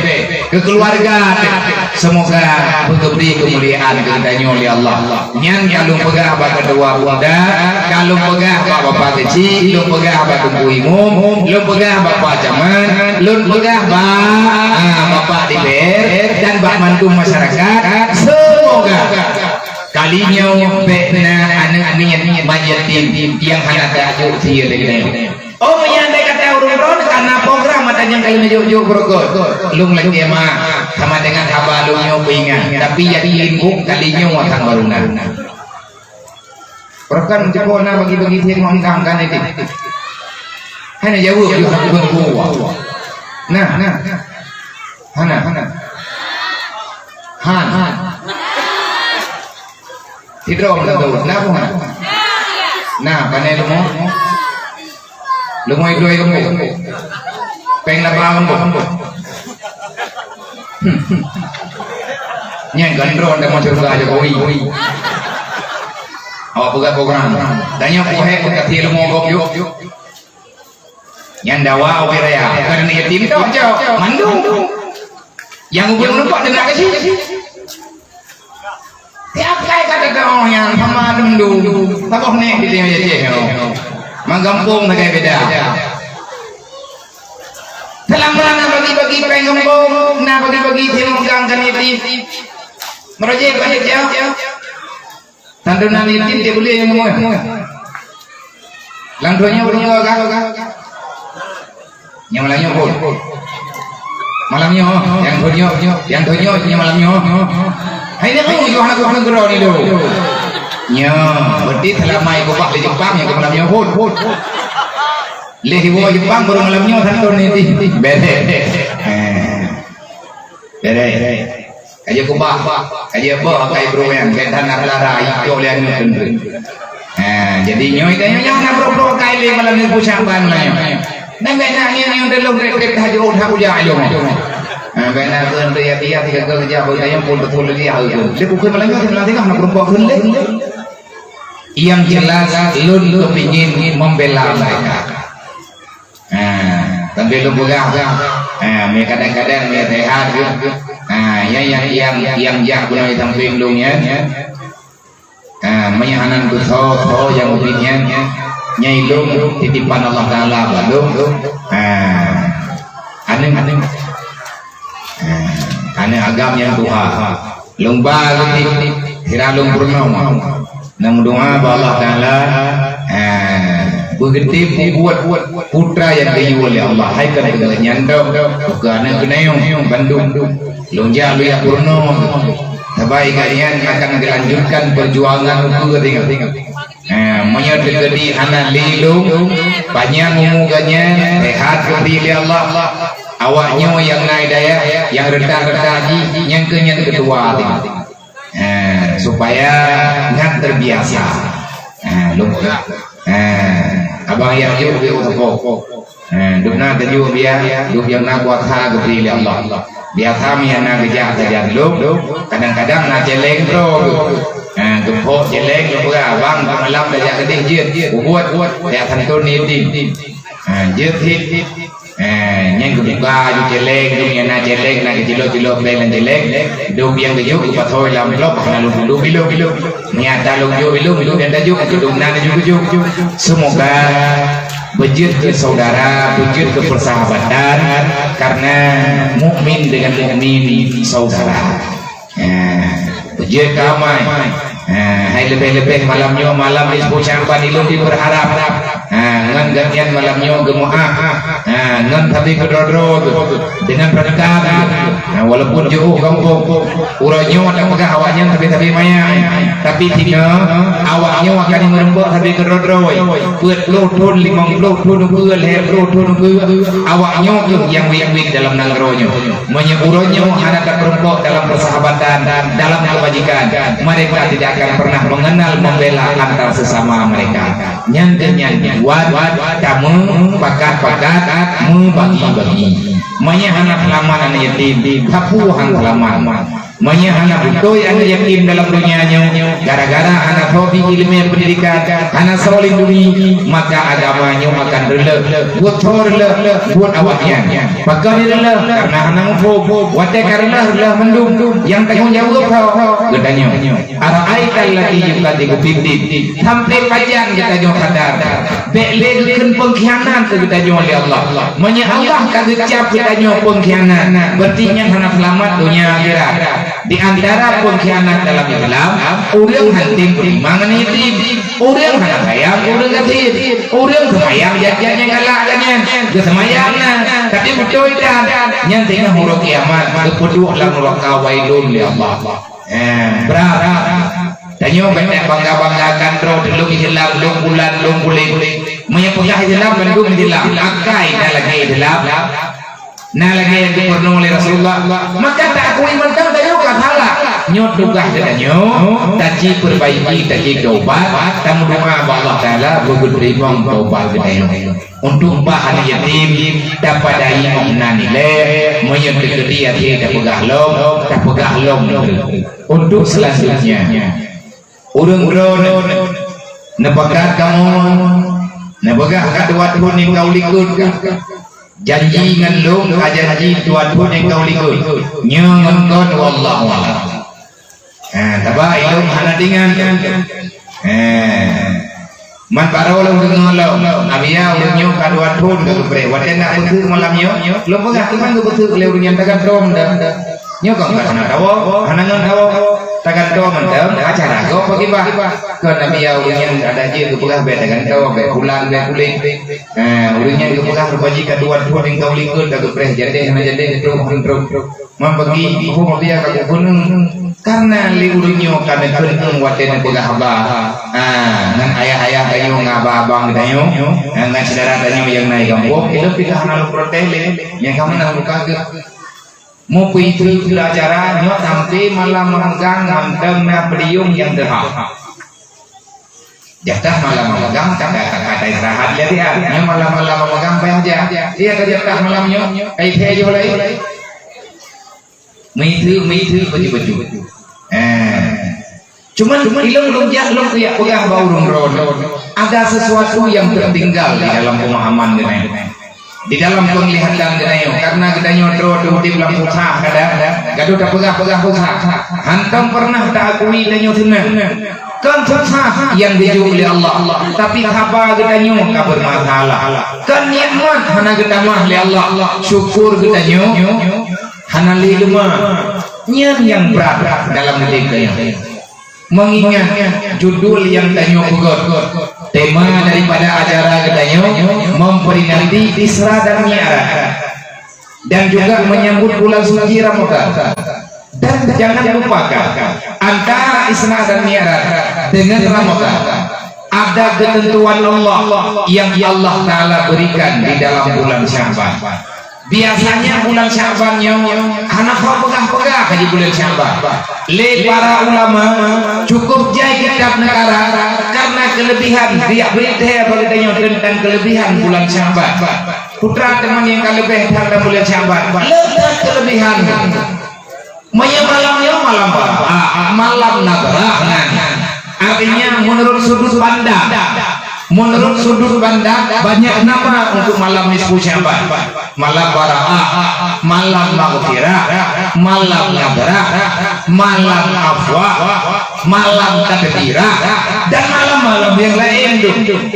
Keu keuluwarga teuh. Semoga beugeubri keumuliaan keu geutanyoe lé Allah. Nyan ka lôn peugah bak keudua pemuda, ka lôn peugah bak bapak keuchik, lôn peugah bak teungku imum, lôn peugah bak pak camat, lôn peugah bak, ah, bapak D P R dan bak mandum masyarakat. Semoga kali nyoe bèk na aneuk miet mat yatim nyang hana tajok sie lé nyoe. Oh, meunyo andai kata ureueng droe ka na program ata nyang ka lheueh jok-jok beureukat, lôn lakèe meu'ah sama dengan haba lôn nyoe peuingat, tapi yakin buet kali nyoe watang baru na. Beureukat meujeuet na bagi-bagi thèe ngon kang kan itu. Hana jaweueb ju hak beureukat. Nah, nah. Hana, hana. Han. Sidroe meunan tu. Na peue hana? Na, pane leumo? Leumo ibloi leumo. Péng laba leumo. Nyan kan droe dan masuk surga Jokowi. Awak peugah program. Tanya kuhek pun kata leumo gob yuk. Nyan dawa ubé raya. Bukan aneuk yatim tok, cok. Mandum. Nyang ubé meureumpok teunak keu cit. Tiap kai ka teuka oh nyan sama dum-dum. Saboh nek di Aceh nyoe. Meugampông sagai beda. Seulama na bagi-bagi péng gampông, na bagi-bagi thèe megang kan yatim. Meurajé banyak ya. Tantu na yatim dia boleh yang ngomong. Lam donya boleh juga kan? Nyang malam nyoe pun. Malam nyoe, nyang donya, nyang donya nyang malam nyoe. Hai ni aku juga anak aku negara ni tu. Nya, berarti selama ikut bah di Jepang yang malam nyoe pun. Leh ibu Jepang baru malam nyoe satu ni ti. Beres. Eh. Beres. Ka jeuet keubah, ka jeuet beuh akai brueng, gét hana teulara, icok lé aneuk keuneuk. Ha, jadi nyoe tanyoe nyang na brok-brok akai lé malam nyoe pucak ban malam nyoe. Dan gét na nyoe nyang teulông trép-trép haju ôn hak ujak ilông. Ha, gét na keu teuyak-teuyak tiga keu keujak beuh tanyoe pun teupeue lé dia keu. Lé bukon malam nyoe teulang tengah na peurumpok keu lé. Yang jelas lôn kepingin membela mereka. Ha, sambil lôn peugah, ha, meuh kadang-kadang meuh sehat, ha, nyang, nyang, nyang, nyang jak bunoe sampéng lôn nyan, ha, meunyo hana kusoe-soe nyang ubit nyan, nyan ilông titipan Allah Taala bak lôn, ha, aneuk, aneuk, ha, aneuk agam nyang tuha. Lôn ba lôn tip, sira lôn peurunoe. Neumeudoa bak Allah Taala, ha, beugeutem peubuet putra nyang geuyue lé Allah. Hai keu lagèe nyan dong, keu aneuk geutanyoe bandum. Lôn jak lôn jak peurunoe. Sabab gobnyan akan geulanjutkan peujuangan ukeue tinggai. Ha, meunyoe teukeudi hana lé lôn, panyang umu gobnyan, sehat geubri lé Allah. Awaknyoe nyang na hidayah, nyang reuta-reuta jih, nyang keu nyan keutua teuh. Ha, supaya nyan terbiasa. Ha, lôn peugah. Ha, abang yah jok, jok teuko. Ha, dum na teujok biaya, dum nyang na kuasa geubri lé Allah. Biasa meunyo na geujak sajan lôn, kadang-kadang na céléng droe geuh. Ha, geuphok céléng lôn peugah, "Bang, malam tajak keudeh jeuet, bubuet, tajak santôn yatim." Ha, jeuet cit. Ha, nyan geubuka ju céléng, dum nyang na céléng, na geucilok-cilok beng lam céléng, dum nyang geujok geupasoe lam amplop, na lôn tudoh ilông. Meunyo ata lôn jok ilông, ilông nyang tajok, dum na ju geujok. Semoga Beujeuet keu saudara, beujeuet keu persahabatan, karena mukmin dengan mukmin saudara. Ha, beujeuet keu amai. Ha, hai leubeh-leubeh malam nyoe, malam nisfu Sya'ban, ilôn dipeurharap. Ha, ngon gobnyan malam nyoe geumeu'ah. Ha, ngon sabe keudroe-droe geuh. Dengan reuka geuh. Ha, walaupun jiôh gampông, uroe nyoe tapeugah awaknyan sabe-sabe manyang, tapi singoh awaknyoe akan meureumpok sabe keudroe-droe. Peuet ploh thon, limong ploh thon ukeue, lhèe ploh thon ukeue, awaknyoe kheueh nyang wék-wék dalam nanggroe nyoe. Meunyoe uroe nyoe hana tapeureumpok dalam persahabatan, dalam kebajikan, mereka tidak akan pernah mengenal membela antar sesama mereka. Nyan keuh nyan buat tameupakat-pakat, meubagi-bagi. Meunyoe hana seulamat aneuk yatim, sapeue han seulamat. Meunyoe hana beutôi aneuk yatim dalam donya nyoe, gara-gara hana soe bi ileumèe pendidikan, hana soe lindungi, maka agama nyoe akan reuloh. Buet soe reuloh? Buet awaknyan. Pakon reuloh? Karena hana muphom. Watèe ka reuloh, reuloh mandum. Nyang tanggông jaweueb soe? Geutanyoe. Ara'aital ladzi yukadzibu biddin. Sampai pajan geutanyoe sadar? Bèk lé geukheun peungkhianat keu geutanyoe lé Allah. Meunyoe Allah ka geucap geutanyoe peungkhianat, berarti nyan hana seulamat donya akhirat. Di antara peungkhianat dalam Islam, ureueng han tem peutimang aneuk yatim, ureueng hana sayang keu ureueng gasien, ureueng seumayang jat-jat nyang galak lagèe nyan, geuseumayang na, tapi beutôi that, nyan teungoh uroe kiamat, geupeuduek lam nuraka wailun lé Allah. Eh, brat. Tanyoe bèk bangga-banggakan droe, lôn Islam, lôn bulan, lôn buleuen. Meunyoe peugah Islam, bandum Islam. Akai na lagèe Islam. Na lagèe nyang geupeureunoe lé Rasulullah. Maka taakui mantong tanyoe ka salah. Nyoe tugaih geutanyoe, taci peurbaiki, taci taubat, tameudoa bak Allah Taala, beugeuteurimong taubat geutanyoe. Untuk bah aneuk yatim, tapadai meunan ilèe, meunyoe teukeudi até tapeugah lom, tapeugah lom. Untuk selanjutnya, ureueng droeneuh neupakat kamoe, neupeugah ka dua thon nyang ka u likot, janji ngon lôn ka janji dua thon nyang ka u likot. Nyoe ngon kon, wallahu a'lam. Ha, taba ilôn hana teuingat. Ha. Man barô lôn deungö lom, Abiya ureueng nyoe ka dua thon ka geupreh. Watèe nak peukeuh malam nyoe, lôn peugah teuma geupeukeuh lé ureueng nyan tagantoe mantong. Nyoe kon ka hana tawoe, hana ngon tawoe. Tagantoe mantong, acara gob pagibah. Kon Abiya ureueng nyan ada jeuet geupeugah bèk tagantoe, bèk pulang, bèk puléh. Ha, ureueng nyan geupeugah rupa jih ka dua thon nyang ka u likot ka geupreh, jadeh hana jadeh, trok hana trok. Man bagi, oh, Abiya ka geupeuneueng. Karena lé ureueng nyoe ka neukheun watèe neupeugah haba. Ha, ngon ayah-ayah tanyoe, ngon abang-abang tanyoe, ha, ngon syedara tanyoe nyang na di gampông, ilôn pih ka hana lôn protes lé. Nyang ka meunan buka geuh. Meupeuitu keu acara nyoe sampai malam memegang mantong na podium nyang teuhah. Jatah malam memegang, ka, ka, ka, ka istirahat lé dia. Nyoe malam-malam memegang payah dia. Dia ka jatah malam nyoe, kai phé jih lé. Meuitu, meuitu, baju-baju. Eh. Cuman, cuman ilôn, ilôn jak, ilôn keuyak peugah bak ureueng droeneuh. Ada sesuatu yang tertinggal di dalam pemahaman geutanyoe. Di dalam penglihatan geutanyoe, karena geutanyoe droe teuh udép lam susah, kadang gadoh tapeugah-peugah susah. Hantom pernah taakui tanyoe seunang. Kon susah nyang geujok lé Allah, tapi haba geutanyoe ka bermasalah. Kon nikmat hana geutamah lé Allah, syukur geutanyoe hana lé leumah. Nyan nyang brat dalam udép geutanyoe. Mengingat judul nyang tanyoe peugöt, tema daripada acara geutanyoe memperingati Isra dan Mi'raj dan juga menyambut bulan suci Ramadan. Dan jangan lupakan, antara Isra dan Mi'raj dengan Ramadan ada ketentuan Allah yang Allah Taala berikan di dalam bulan Sya'ban. Biasanya bulan Sya'ban nyoe hana peugah-peugah haji bulan Sya'ban. Lé para ulama cukup jai kitab neukara karena kelebihan, riak beurita bagi tanyoe tentang kelebihan bulan Sya'ban. Putra teman nyang ka leubeh that lam bulan Sya'ban. Le that kelebihan. Meunyoe malam nyoe malam bara'ah, malam nadrah nyan. Artinya menurut sudut pandang, menurut sudut pandang banyak nama untuk malam nisfu Sya'ban. Malam bara'ah, malam maghfirah, malam nadrah, malam afwa. Malam takbirah dan malam-malam nyang laén tu.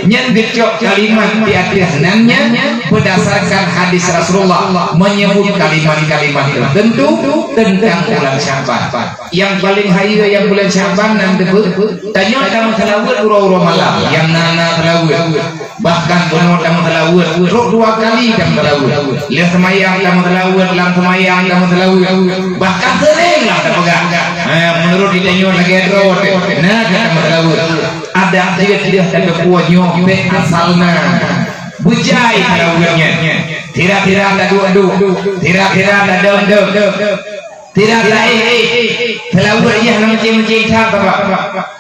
Nyan geucok kalimat di ateueh nan nyan berdasarkan hadis Rasulullah menyebut kalimat-kalimat tertentu tentang bulan Sya'ban. Nyang paleng hayeue nyang bulan Sya'ban nan teupeue? Tanyoe tameuseulaweuet uroe-uroe malam nyang na-na seulaweuet. Bahkan bunoe tameuseulaweuet, trok dua kali tameuseulaweuet. Lheueh seumayang tameuseulaweuet, lam seumayang tameuseulaweuet. Bahkan seuréng lah tapeugah. Ha, meunurot geutanyoe lagèe droe teuh, na ka tameuseulaweuet. Adak jeuet lheueh tateupeue nyoe bèk asal na. Beujai seulaweuet nyan. Sira-sira taduek-duek, sira-sira tadong-dong. Sira-sira éh-éh. Seulaweuet jih na meucéng-meucéng that, Bapak.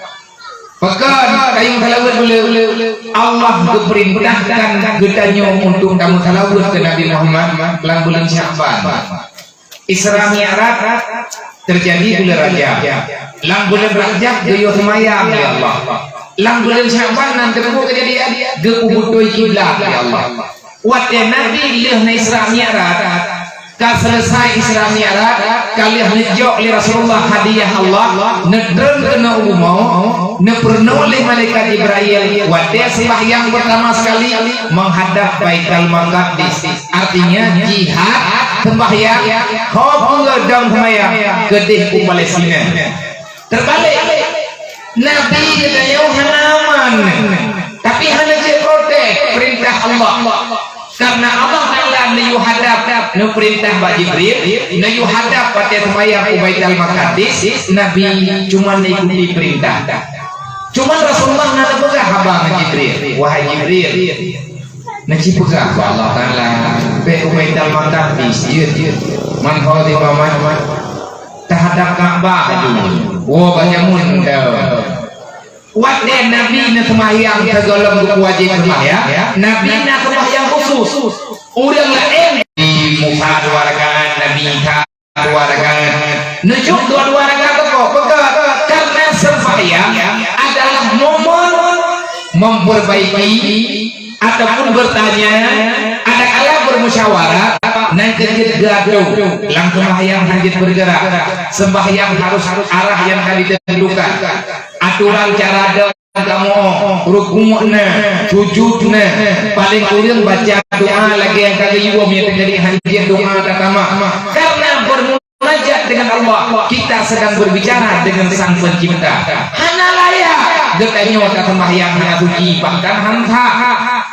Pakon kayém seulaweuet buleuen? Allah geupeurintahkan geutanyoe untuk tameuseulaweuet keu Nabi Muhammad lam buleuen Sya'ban. Isra Mi'raj teujadi buleuen Rajab. Lam buleuen Rajab geuyue seumayang lé Allah. Lam buleuen Sya'ban nan teupeue keujadian, geupeubeutôi kiblat lé Allah. Watèe Nabi lheueh na Isra Mi'raj, ka seuleusai Isra Mi'raj, ka lheueh neujok lé Rasulullah hadiah Allah, neutreun keunoe u bumoe, neupeurunoe lé malaikat Jibrail, watèe seumahyang peurtama sekali meuhadab Baitul Maqdis. Artinya jihad, seumahyang, ho peue dong seumahyang, keudeh u Palestina. Teubalek, Nabi geutanyoe hana aman, tapi hana jeuet protes peurintah Allah. Karena Allah Taala neuyue hadab, neupeurintah bak Jibril, neuyue hadab watèe seumayang u Baitul Maqdis, Nabi cuma neuikuti peurintah. Cuma Rasulullah na neupeugah haba ngon Jibril, "Wahai Jibril, neuci peugah bak Allah Taala, bèk u Baitul Maqdis jeuet, man ho di Muhammad." Teuhadab Ka'bah laju. Woe bak jameun teuh. Watèe Nabi neuseumahyang sigohlom geuwajéb seumahyang, Nabi na seumahyang khusus. Ureueng laén di Musa dua rakaat, Nabi Isa dua rakaat. Neujok dua-dua rakaat keu peue? Karena seumahyang adalah momen memperbaiki ataupun bertanya, adakala bermusyawarah, nan keuh jeuet geuadoe, lam seumahyang hana jeuet bergerak. Seumahyang harus arah nyang ka jiteuntèekan. Aturan cara dong kamoe, rukuk na, sujud na, paleng kureueng baca doa lagèe nyang ka geuyue, meunyo teujadi hana jeuet doa tatamah. Karena bermu- Munajat dengan Allah, kita sedang berbicara dengan Sang Pencipta. Hana layak geutanyoe taseumahyang hana suci, bahkan hana sah.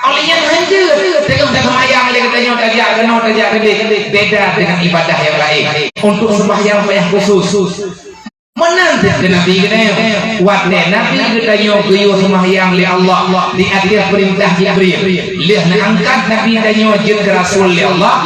Oleh nyan hana jeuet teungoh taseumahyang lé geutanyoe tajak keunoe tajak keudeh, beda dengan ibadah nyang laén. Untuk seumahyang payah khusus. Meunan cit keu Nabi geutanyoe. Watèe Nabi geutanyoe geuyue seumahyang lé Allah di ateueh peurintah Jibril, lheueh neuangkat Nabi tanyoe jeuet keu rasul lé Allah,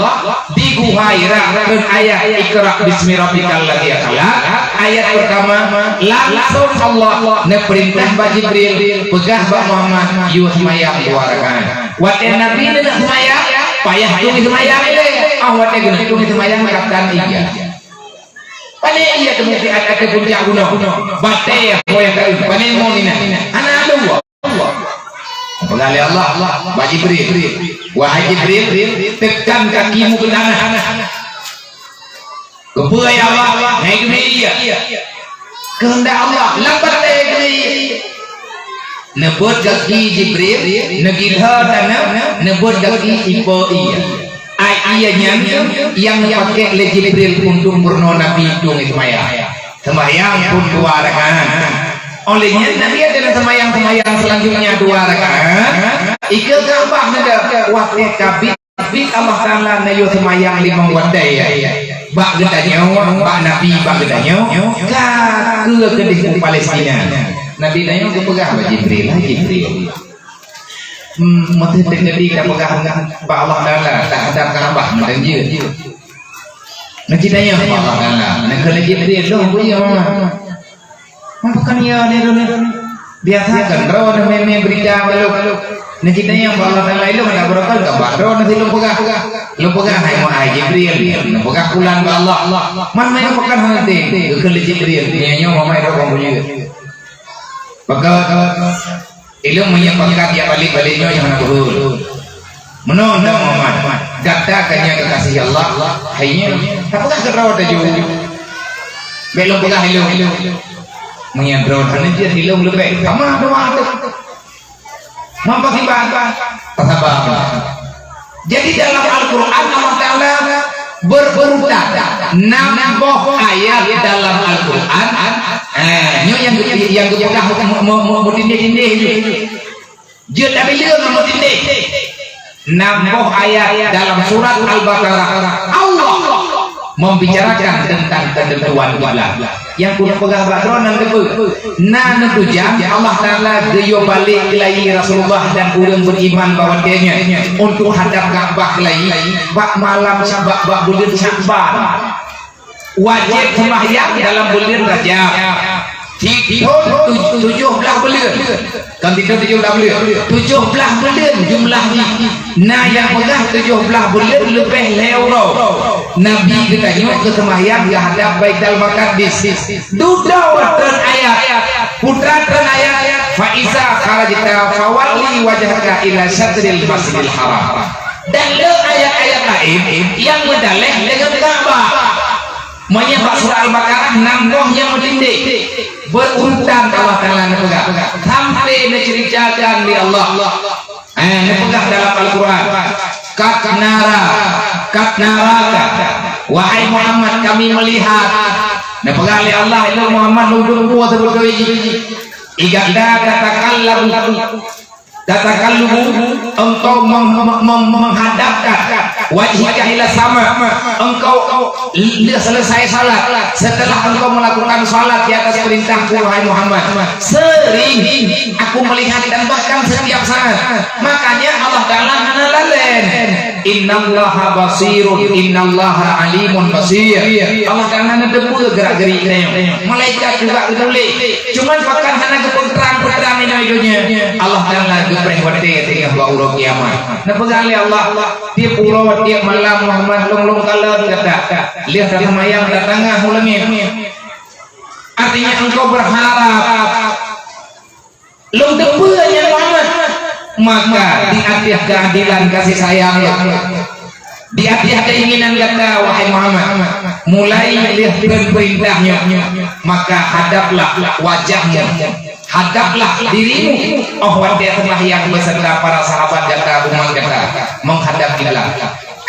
di guha Hira, treun ayat "Iqra bismi rabbikal ladzi khalaq", ayat peurtama, langsong Allah neupeurintah bak Jibril, "Peugah bak Muhammad, yue seumayang dua rakaat." Watèe Nabi neuneuk seumayang, payah tueng seumayang ilèe. Ah, watèe geuneuk tueng seumayang, ka tan ié. Pané ié teumeusiat ateueh puncak gunong, batèe ho nyang ka, pané mo inan. Hana adu. Allah. Peugah lé Allah bak Jibril, "Wahai Jibril, tekan kakimu ke tanah." Keupeue ya Allah? Hai Jibril, iya. Keuheundak Allah, lam batèe Jibril. Neubeuet gaki Jibril, neugilhô taneuh, neubeuet gaki ipo ié. Ai ié nyan nyang geupakèk lé Jibril untuk peurunoe Nabi tueng seumayang. Seumayang pun dua rakaat. Oleh nyan Nabi ada seumayang-seumayang selanjutnya dua rakaat. Ikeue Ka'bah nada watèe tabit, tabit Allah Taala neuyue seumayang limong watèe. Bak geutanyoe, bak Nabi, bak geutanyoe, ka keudeh u Palestina. Nabi tanyoe geupeugah bak Jibril, "Hai Jibril, hmm, meuteuntèe geutanyoe tapeugah bak Allah Taala, tahadab Ka'bah meunan jeuet." Neuci tanyoe bak Allah Taala, neukheun lé Jibril, "Lôn bri Muhammad." Pakon ya ni lôn ni? Biasa kan droeneuh mé-mé beurita bak lôn. Neuci tanyoe bak Allah Taala, ilôn adak beurokon ka bak droeneuh lôn peugah. Lôn peugah hai Muaz, hai Jibril, lôn peugah pulan bak Allah. Man mé pakon hana teuntèe? Geukheun lé Jibril, nyoe nyoe Muhammad rot bak buleuen. Pakon ilôn meunyoe pakat jak balek-balek nyoe nyang hana beuhôi. Meunoe nyoe Muhammad, gata ka nyan kekasih Allah, hai nyoe, tapeugah keudroe taju. Bèk lôn peugah ilôn. Meunyoe droe hana jeuet ilong leubeh, tamah doa tu. Mampu kiban, tasaba. Jadi dalam Al-Quran Allah Taala berurutan enam boh ayat dalam Al-Quran. Eh, nyoe nyang nyang geupeugah mu- mu- mu- mutindeh-tindeh nyoe. Jeuet tabileue ngon mutindeh. Enam boh ayat dalam surat Al-Baqarah, Allah membicarakan tentang ketentuan kiblat. Nyang keuneuk peugah bak droeneuh teupeue? Na neutujang Allah Taala geuyue balek keulayi Rasulullah dan ureuëng beriman bak watée nyan untuk hadab Ka'bah keulayi bak malam Sya- bak, bak buleuen Syakban. Wajéb seumahyang dalam buleuen Rajab. Sithon tu- tujoh blaih buleuen. Kon sithon tujoh blaih buleuen. Tujoh blaih buleuen jumlah jih. Na nyang peugah tujoh blaih buleuen leubeh lhée uroe. Nabi geutanyoe geuseumahyang geuhadab Baitul Maqdis. Dudoe treun ayat. Putra treun ayat. Fa iza kharajta fawalli wajhaka ila syatril Masjidil Haram. Dan le ayat-ayat laén nyang meudaleh deungon Ka'bah. Meunyoe bak surah Al-Baqarah, nam boh nyang meutindeh. Berurutan Allah Taala neupeugah. Sampai neuceuritakan lé Allah. Eh, neupeugah dalam Al-Quran. Qad nara, qad naraka. Wahai Muhammad, kami melihat. Neupeugah lé Allah, "Ilôn Muhammad, lôn dum peue seubeutôi jih." Iga da katakan lagu. Tataqallubu, engkau meng- meng- meng- menghadapkan, wajhika ila sama, engkau lheueh selesai salat, setelah engkau melakukan salat di atas perintahku, wahai Muhammad, sering aku melihat dan bahkan setiap saat. Makanya Allah Taala hana lalén. Innallaha basirun, innallaha alimun basir. Allah Taala na teupeue gerak-gerik tanyoe. Malaikat juga geutulak. Cuman pakon hana geupeutrang-peutrang inoe donya. Allah Taala geupreh watée teungoh bak uroe kiamat. Neupeugah lé Allah, tiep uroe, tiep malam Muhammad, lôn-lôn kalon gata. Lheueh taseumayang tatangah u langét. Artinya engkau berharap. Lôn teupeue nyan Muhammad, maka di ateueh keuadilan kasih sayang lôn, di ateueh keinginan gata, wahai Muhammad, mulai lheueh treun peurintah nyoe, maka hadaplah wajahmu, hadaplah dirimu, óh watée seumahyang beserta para sahabat gata, umat gata, menghadap kiblat.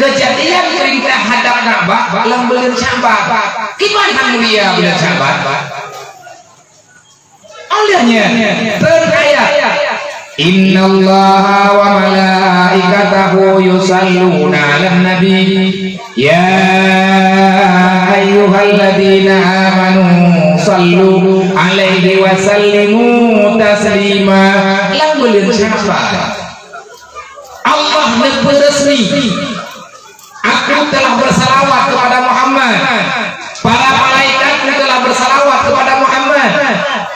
Keujadian peurintah hadap Ka'bah lam buleuen Sya'ban. Kiban han mulia buleuen Sya'ban. Óh lheueh nyan, treun ayat, "Innallaha wa malaikatahu yusalluna 'alan nabi, ya ayyuhalladzina amanu sallu 'alaihi wa sallimu taslima." Lam buleuen Sya'ban, Allah neupeuresmi, "Aku telah bersalawat kepada Muhammad. Para malaikat-Ku telah bersalawat kepada Muhammad.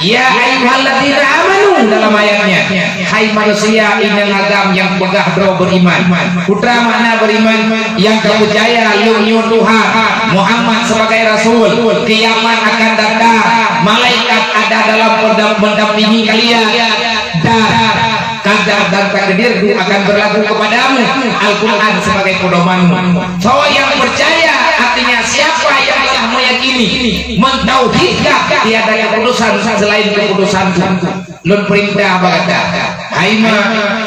Ya ayyuhalladzina amanu," dalam ayatnya, "Hai manusia inong agam nyang peugah droe beriman." Peue makna beriman? Nyang ka peucaya Lôn nyoe Tuhan, Muhammad sebagai rasul, kiamat akan datang, malaikat ada dalam mendam- mendampingi kalian, dan Qadar dan takdirku akan berlaku kepadamu, Al-Quran sebagai pedomanmu. Soe nyang percaya, artinya siapa yang telah meyakini, mentauhidkan tiada keputusan selain keputusanku. Lôn peurintah bak gata, hai ma,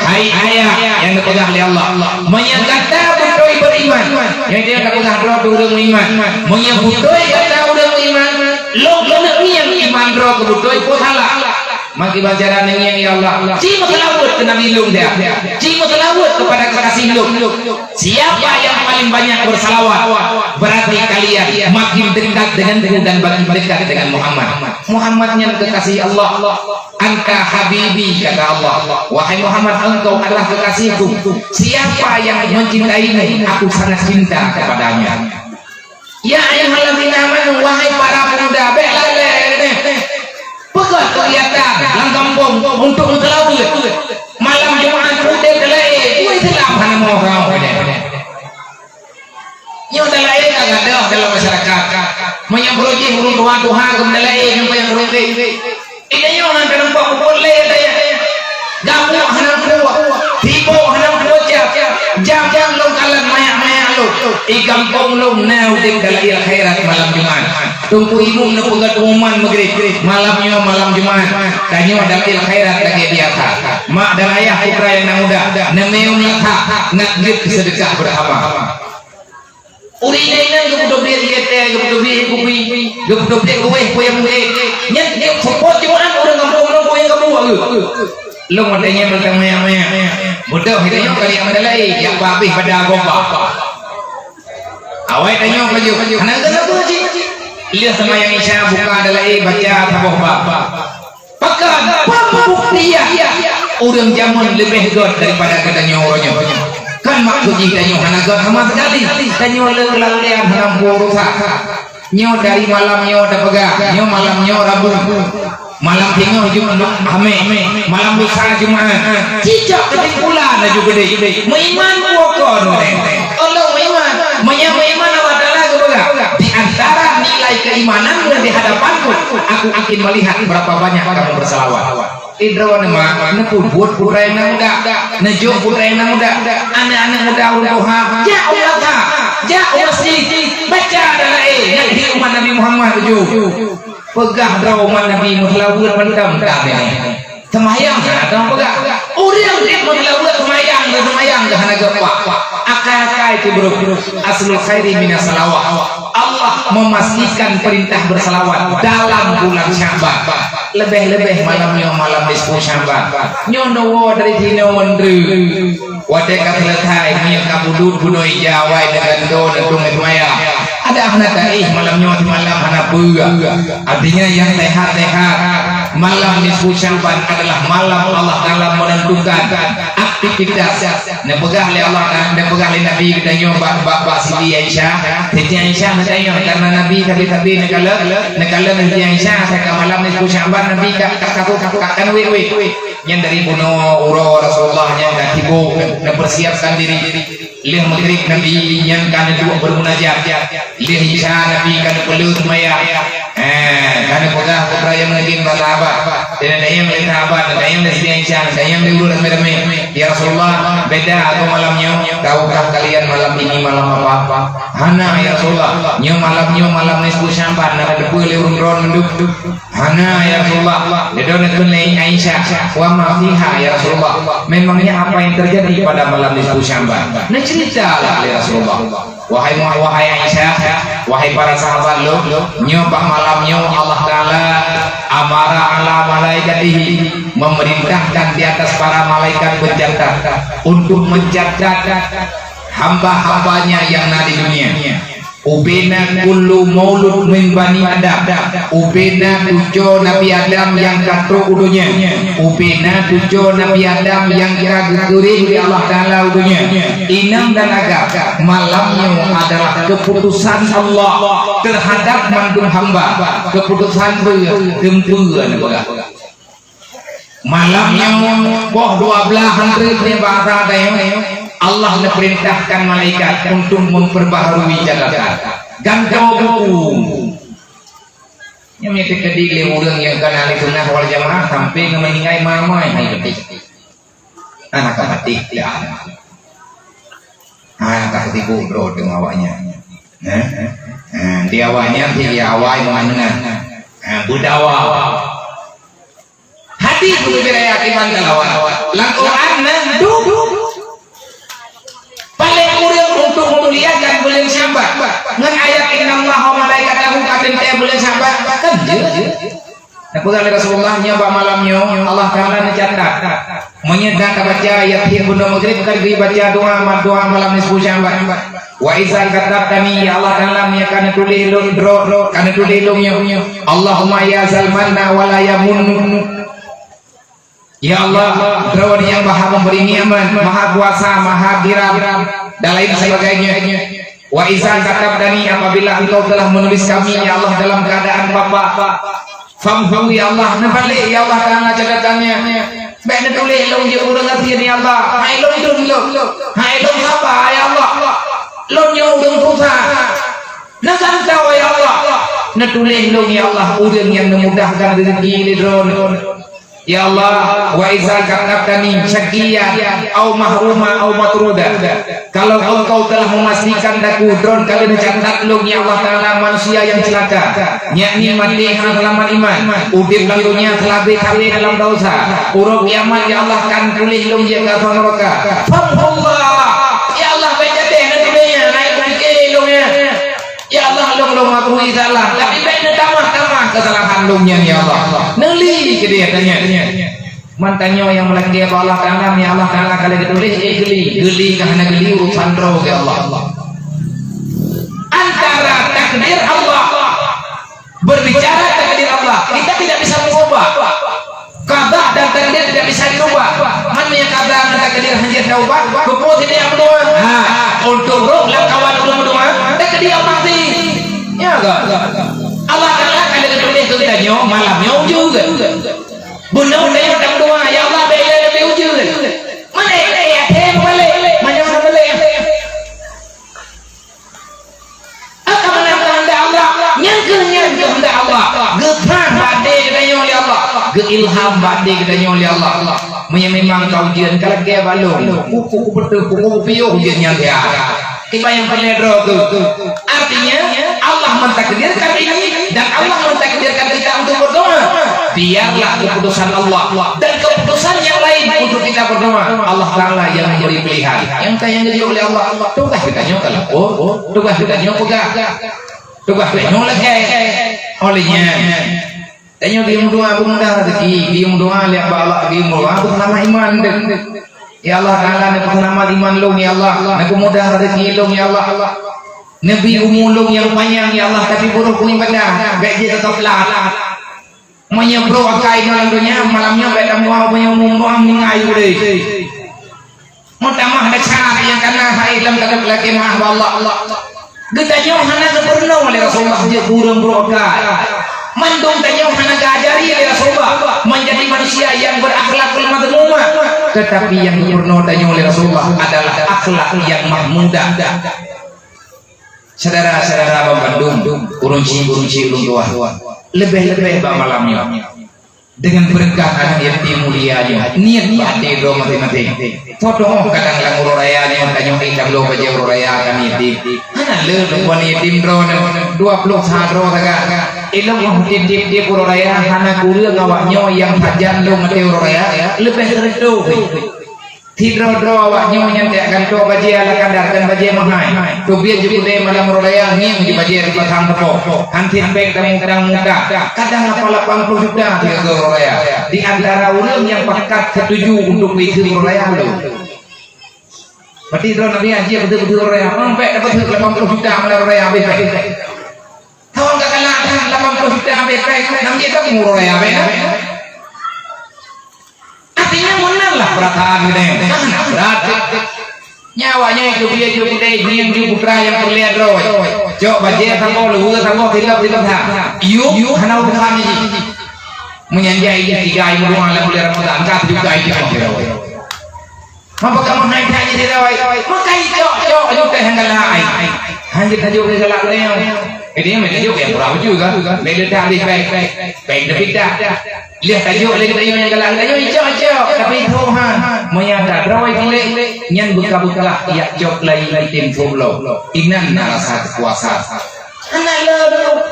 hai ayah nyang neupeugah lé Allah. Meunyoe gata beutôi beriman, nyang dia neupeugah droe ureuëng iman. Meunyoe beutôi gata ureuëng iman, lôn, lôn neuk ngieng iman droe keu beutôi peue salah. Maka baca dan ngieng, ya Allah, ci meuseulaweuet keu Nabi Lôn dia, ci meuseulaweuet kepada kekasih Lôn. Siapa yang paling banyak bersalawat, berarti kalian makin dekat denganku dan makin dekat dengan Muhammad. Muhammad nyan kekasih Allah. "Anta habibi," kata Allah. "Wahai Muhammad, engkau adalah kekasihku. Siapa yang mencintaimu, aku sangat cinta kepadanya." Ya ayyuhalladzina amanu, wahai para pemuda, bék lalée nyoe. Peugét keugiatan lam gampông untuk meuseulaweuet. Malam Jumat udeb teulée, peue Islam hana meuoh-oh. Nyoe teulée ka gadôh dalam masyarakat. Meunyoe jih ureuëng tuha-tuha geumeulée nyoe nyang ureuëng. Inong nyoe hana teurimong pukul lhée daya. Gabuek hana kuat, tiboh hana kuat jam. Jam-jam lôn kalon manyak-manyak lôn. Di gampông lôn na udeb dalam akhirat malam Jumat. Teungku Imum neupeugah pengumuman Maghrib, malam nyoe malam Jumat. Tanyoe dalil khairat lagèe biasa. Mak dan ayah putra nyang na muda, neumiyum lakha, ngat geuet seudeukah beurahma. Ureueng inong geupeuteubiet ié teh, geupeuteubiet kupi, geupeuteubiet kuéh, peue nyang meuhé. Nyan, nyan seupôt Jumat ureueng kampung nyoe peue nyang kabuet geuh. Lôn watèe nyan mantong manyang-manyang. Beutôi, tanyoe kali nyang meutalai, nyang habéh pada gopa. Awai tanyoe laju, hana keunapa cit. Lheueh seumayang Isya buka dalai baca saboh bab. Pakon, peue peubuktian ureueng jameun leubeh gèt daripada geutanyoe uroe nyoe? Kan maksud jih tanyoe hana gèt sama sekali. Tanyoe le keulalean hana muphom urosan. Nyoe dari malam nyoe tapeugah, nyoe malam nyoe Rabu. Malam teungoh Jumat, Hamé, malam lusa Jumat. Cicok keusimpulan laju keudéh. Meuiman peue kon ureueng? Allah meuiman. Meunyoe meuiman Allah Taala geupeugah, di antara nilai keimanan di hadapan-Ku, Aku akan melihat berapa banyak kamu bersalawat. Idroe nyoe mak, neupeubuet putra nyang na muda, neujok putra nyang na muda, aneuk-aneuk muda ureueng tuha, jak u lakha, jak u masjid, baca dalai, nyan di umat Nabi Muhammad tujoh. Peugah droe umat Nabi meuseulaweuet mantong ka lé. Seumayang hana teupeugah. Ureueng jeuet meuseulaweuet seumayang, seumayang hana geupak. Akai-akai tu, bro. Aslul khairi minas salawat. Allah memastikan perintah bersalawat dalam bulan Sya'ban. Leubeh-leubeh malam nyoe malam nisfu Sya'ban. Nyoe neuwoe dari sinoe meundroe. Watèe ka seuleusoe, minyeuk ka budut, bunoe ija awai, neugantoe, neutueng seumayang. Adak hana taéh malam nyoe simalam hana peue. Artinya nyang sehat-sehat, malam nisfu Sya'ban adalah malam Allah Taala menentukan aktivitas. Neupeugah lé Allah Taala, neupeugah lé Nabi geutanyoe bak, bak, bak Siti Aisyah. Siti Aisyah neutanyong, karena Nabi sabe-sabe neukalon, neukalon Siti Aisyah, asai ka malam nisfu Sya'ban Nabi ka, ka, ka, ka, ka, ka wéh-wéh. Nyan dari bunoe uroe Rasulullah nyang ka sibuk neupersiapkan diri. Lheueh Maghrib Nabi nyan ka neuduek beumunajat. Lheueh Isya Nabi ka neupeuleueh seumayang. Eh, ka neupeugah keu peuraya mungkin bak sahabat. Dan neutanyong lé sahabat, neutanyong lé Siti Aisyah, neutanyong lé ulôn ramé-ramé, "Ya Rasulullah, beda atau malam nyoe? Tahukah kalian malam ini malam apa?" "Hana, ya Rasulullah. Nyoe malam nyoe malam nisfu Sya'ban, na teupeue lé ureueng droen mandum?" "Hana, ya Rasulullah." Lé droen neukheun lé Aisyah, "Wa ma fiha, ya Rasulullah? Memangnya apa yang terjadi pada malam nisfu Sya'ban?" Neuceuritalah lé Rasulullah. Wahai mu-, wahai Aisyah, wahai para sahabat lôn, nyoe bak malam nyoe Allah Taala amara ala malaikatihi, memerintahkan di atas para malaikat pencatat untuk mencatat hamba-hambanya yang na di dunia. Ubena kullu maulud min bani Adam. Ubena tujoh Nabi Adam nyang ka trok u donya. Ubena tujoh Nabi Adam nyang ka geukeureueng lé Allah Taala u donya. Inong dan agam, malam nyoe adalah keputusan Allah terhadap mandum hamba. Keputusan beu-, teumpeue neupeugah. Malam nyoe poh dua blaih han treuk nyoe bak atra tanyoe, Allah neupeurintahkan malaikat untuk memperbaharui catatan. Gantoe buku. Nyoe meukeudi lé ureueng nyang kana ahli sunnah wal jamaah sampai ngon meuninggai mamai hai geude. Anak ka patéh dah. Ha, ka sibuk droe deungon awaknyan. Ha? Ha, di awaknyan di awai mangat. Ha, beudawa. Hadis beubeda kiban kalawan. Lam Quran na du. Paléng kureueng untuk meumuliakan buleuen Sya'ban ngon ayat, "Innallaha wa malaikatahu," ka teuntèe buleuen Sya'ban. Kan jeuet. Neupeugah lé Rasulullah, nyoe bak malam nyoe Allah Taala neucatat. Meunyoe gata baca Yasin bunoe Maghrib, ka geubaca doa, ma-, doa malam nisfu Sya'ban. Wa iza katabtani, ya Allah Taala, meunyoe ka neutuléh lôn droe, ka neutuléh lôn nyoe. Allahumma ya zal manna wa la yamunnu. Ya Allah, Droe nyang Maha Memberi Nikmat, Maha Kuasa, Maha Girang, dan lain sebagainya. Wa iza katabtani, apabila Engkau telah menulis kami, ya Allah, dalam keadaan papa, famhu, ya Allah, neubalék, ya Allah Taala, catatannya. Bèk neutuléh lôn jeuet ureueng gasien, ya Allah. Hai lôn dum lôn. Hai lôn saba, ya Allah. Lôn nyoe ureueng susah. Neugantoe, ya Allah. Neutuléh lôn, ya Allah, ureueng nyang neumudahkan rezeki lé Droe. Ya Allah, wa iza katabtani syaqiyyan au mahruman au matruda. Kalau Engkau telah memastikan daku, droen ka lheueh catat lôn, ya Allah Taala, manusia nyang ceulaka, yakni maté hana seulamat iman, udeb lam donya seulabeh-labeh dalam dosa. Uroe kiamat, ya Allah, kan tuléh lôn jeuet keu api neuraka. Famhullah. Ya Allah, bèk jadeh na tuléh nyan, na pike lôn nyan. Ya Allah, lôn, lôn akui salah, tapi bèk neutamah-tamah keusalahan lôn nyan, ya Allah. Neuli keudéh tanyoe. Man tanyoe nyang meulakèe bak Allah Taala, ya Allah Taala ka lheueh geutuléh, eh, geuli. Geuli ka hana geuli, urusan droe, ya Allah. Antara takdir Allah, berbicara takdir Allah, kita tidak bisa mengubah. Qada dan takdir tidak bisa dirubah. Man nyang qada ngon takdir hana jeuet taubah, keupeue sidéh meudoa? Ha, untuk roh lam kawan ureueng meudoa, takdir Allah sih. Ya kan? Allah Taala ka lheueh geutuléh keu geutanyoe malam nyoe ujeuen. Bunoe tanyoe tameudoa, "Ya Allah, bèk ilèe leubeh ujeuen." Mana ilèe, ya, tem balik. Mana hana balik? Akan meunan keuheundak Allah, nyang keuh nyan keuheundak Allah. Geupah bak até geutanyoe lé Allah, geuilham bak até geutanyoe lé Allah. Meunyoe memang ka ujeuen, ka lakèe bak lôn, kuku kupeuteuh, kuku kupiôh ujeuen nyan siat. Kiban nyang peureulèe droe keuh. Artinya, Allah mentakdirkan ini dan Allah mentakdirkan kita untuk berdoa. Biarlah keputusan Allah dan keputusan yang lain untuk kita berdoa. Allah Taala yang memberi pilihan. Nyang ka nyang geujok lé Allah, tugaih geutanyoe ka lapor, tugaih geutanyoe peugah, tugaih geutanyoe lakèe. Oleh nyan, tanyoe geuyue meudoa beumudah rezeki, geuyue meudoa lé bak Allah, geuyue meudoa beusalamat iman deuh. Ya Allah Taala, neupeuseulamat iman lôn, ya Allah, neupeumudah rezeki lôn, ya Allah. Neubri umu lôn nyang panyang, ya Allah, tapi buroe keu ibadah, bèk jeuet teutap lat. Meunyoe brok akai inoe lam donya, malam nyoe bèk tameudoa, meunyoe meudoa meuninggai udeh. Meutamah desya nyang ka na hai lam tadok lagèe meuah bak Allah. Geutanyoe hana geupeurunoe lé Rasulullah jeuet keu ureueng brok akai. Mandum tanyoe hana geuajari lé Rasulullah menjadi manusia yang berakhlakul madhmumah. Tetapi nyang geupeurunoe tanyoe lé Rasulullah adalah akhlak yang mahmudah. Syedara-syedara banmandum, ureueng chik, ureueng chik, ureueng tuha, leubeh-leubeh bak malam nyoe. Deungon beureukat aneuk yatim mulia nyoe, niet bak até droe maséng-maséng. Po teuh kadang lam uroe raya nyoe, tanyoe ék tabloe bajèe uroe raya keu aneuk yatim. Hana le lôn bak aneuk yatim droeneuh, dua ploh sa droe sagai. Ilôn 'oh tiep-tiep uroe raya hana kureueng awaknyoe nyang sajan lôn até uroe raya, leubeh teureutôh. Sidroe-droe awaknyoe nyan tajak gantoe bajèe ala kadar dan bajèe meuhai. Teubiet jih keudè malam uroe raya ngieng jih bajèe dipasang teupoh. Hansét péng tamutang muka. Kadang hafal lapan ploh juta sigoe uroe raya. Di antara ureueng nyang pakat setuju untuk beuet uroe raya lôn. Berarti droe Nabi Haji beutôi-beutôi uroe raya. Mang bèk dapat lapan ploh juta malam uroe raya habéh péng. Tawang ka galak that lapan ploh juta habéh péng. Nam jih tak uroe raya habéh. Artinya, meunan lah peurasaan geutanyoe. Kan brat. Nyan awaknyan keu bie ju keudè, ngieng ju putra nyang peureulèe droe. Cok bajèe saboh, luweue saboh, silop, silop that. Yup, hana urusan jih. Meunyan jai jih tiga ibu dua lam bulan Ramadan, ka tujuh kali jih. Meupeugah meuhai that jih sidroe. Meukai cok, cok, aju teh nyang galak ai. Hanjeuet aju teh galak geutanyoe. Jadi, meunan juk nyang kurang lucu kan? Bila dah habéh péng, péng dah pindah. Lheuh tajok lé geutanyoe nyang galak, geutanyoe icok-icok, tapi Tuhan, meunyo ta droe tilek, nyan beukah-beukah yak cok lagi item seuloh. Inan na rasa keukuasaan. Hana le droe.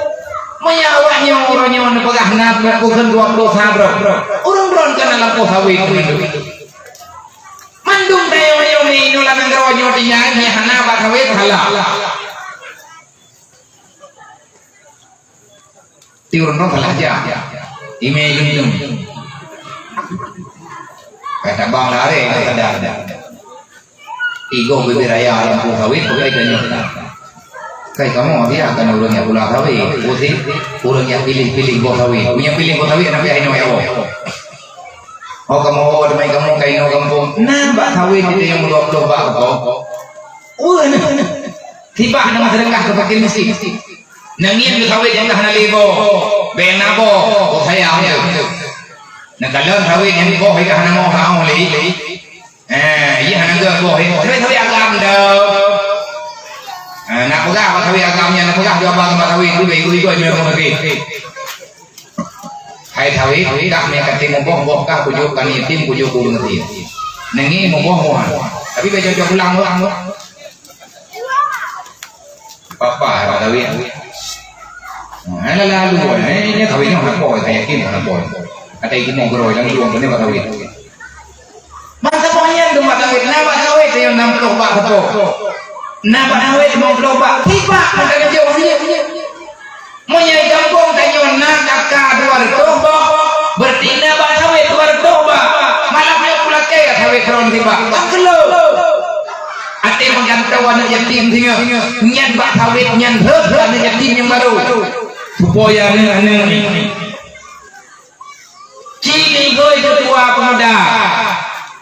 Meunyo awaknyoe uroe nyoe neupeugah na peuet ploh dua ploh sa droe. Ureueng droe keunan lampôh sawét mandum. Mandum tanyoe nyoe ni, inoe lam nanggroe nyoe tinggai, nyan hana bak sawét, halah. Tiur nyoe salah jak. Imé leueng-leueng. Kata bang lari, kata dah. Tiga bibir raya lam pue sawit, pakai tanya. Kai kamoe biar kan ureueng nyang pula sawit. Pusing, ureueng nyang pilih-pilih boh sawit. Nyang pilih boh sawit, Nabi ai nyoe ya Allah. Oh, kamoe, oh, damai kamoe, kai nyoe gampông. Nah, bak sawit itu yang dua puluh bak kok. Wah, nah. Sibak dengan sedekah ke fakir miskin. Nangin keu sawét nyang ka hana lé boh, bèk na boh, boh sayang tu. Neukalon sawét nyang boh ka hana moh, hana moh lé. Eh, iya hana geuboh, sawét-sawét agam dah. Eh, nak peugah bak sawét agam nyan, nak peugah jaweueb bak sawét tu, igo-igo nyoe lagèe. Hai sawét, dak mé katé muboh-boh kah kujok keu yatim, kujok keu ureueng yatim. Nengi muboh-boh. Tapi bèk cocok pulang, boh. Papa, hai sawét. Nah, lalu, eh, ini kawin nyoh hana poi, saya yakin hana poi. Kata ibu mau geroy, lalu dua kena kawin. Masa panyang tu mak sawét, na mak sawét yang enam puluh bak betul. Na mak sawét lima puluh bak, tiba pada jauh dia. Meunyoe gampông tanyoe na K K dua reutôh boh, berarti na bak sawét dua reutôh bak. Malam nyoe kulakée sawét droen sibak. Bak keulo. Até meugantoe aneuk yatim singoh. Nyan bak sawét nyan heuh aneuk yatim nyang barô. Supaya aneuk-aneuk ci neuhôi keu tuha peumuda.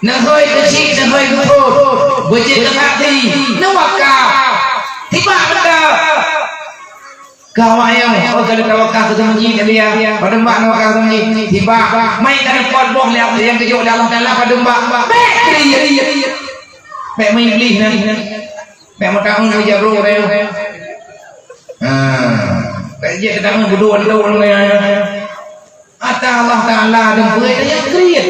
Neuhôi keu chik, neuhôi keu phon. Beujeuet keu hati. Neuwakaf. Sibak benda. Ka awak nyoe, oh, ka lheueh tawakaf keu masjid tadi ya. Padum bak tawakaf keu masjid. Tiba, mai ka dapat boh lé, nyang geujok lé Allah Taala padum bak. Bèk kriet. Bèk meuiblih nyan. Bèk meutamong meujaroe nyan. Ha. Bèk jeuet teutamong beudôh-dôh nyan. Ata Allah Taala dan peue nyang kriet.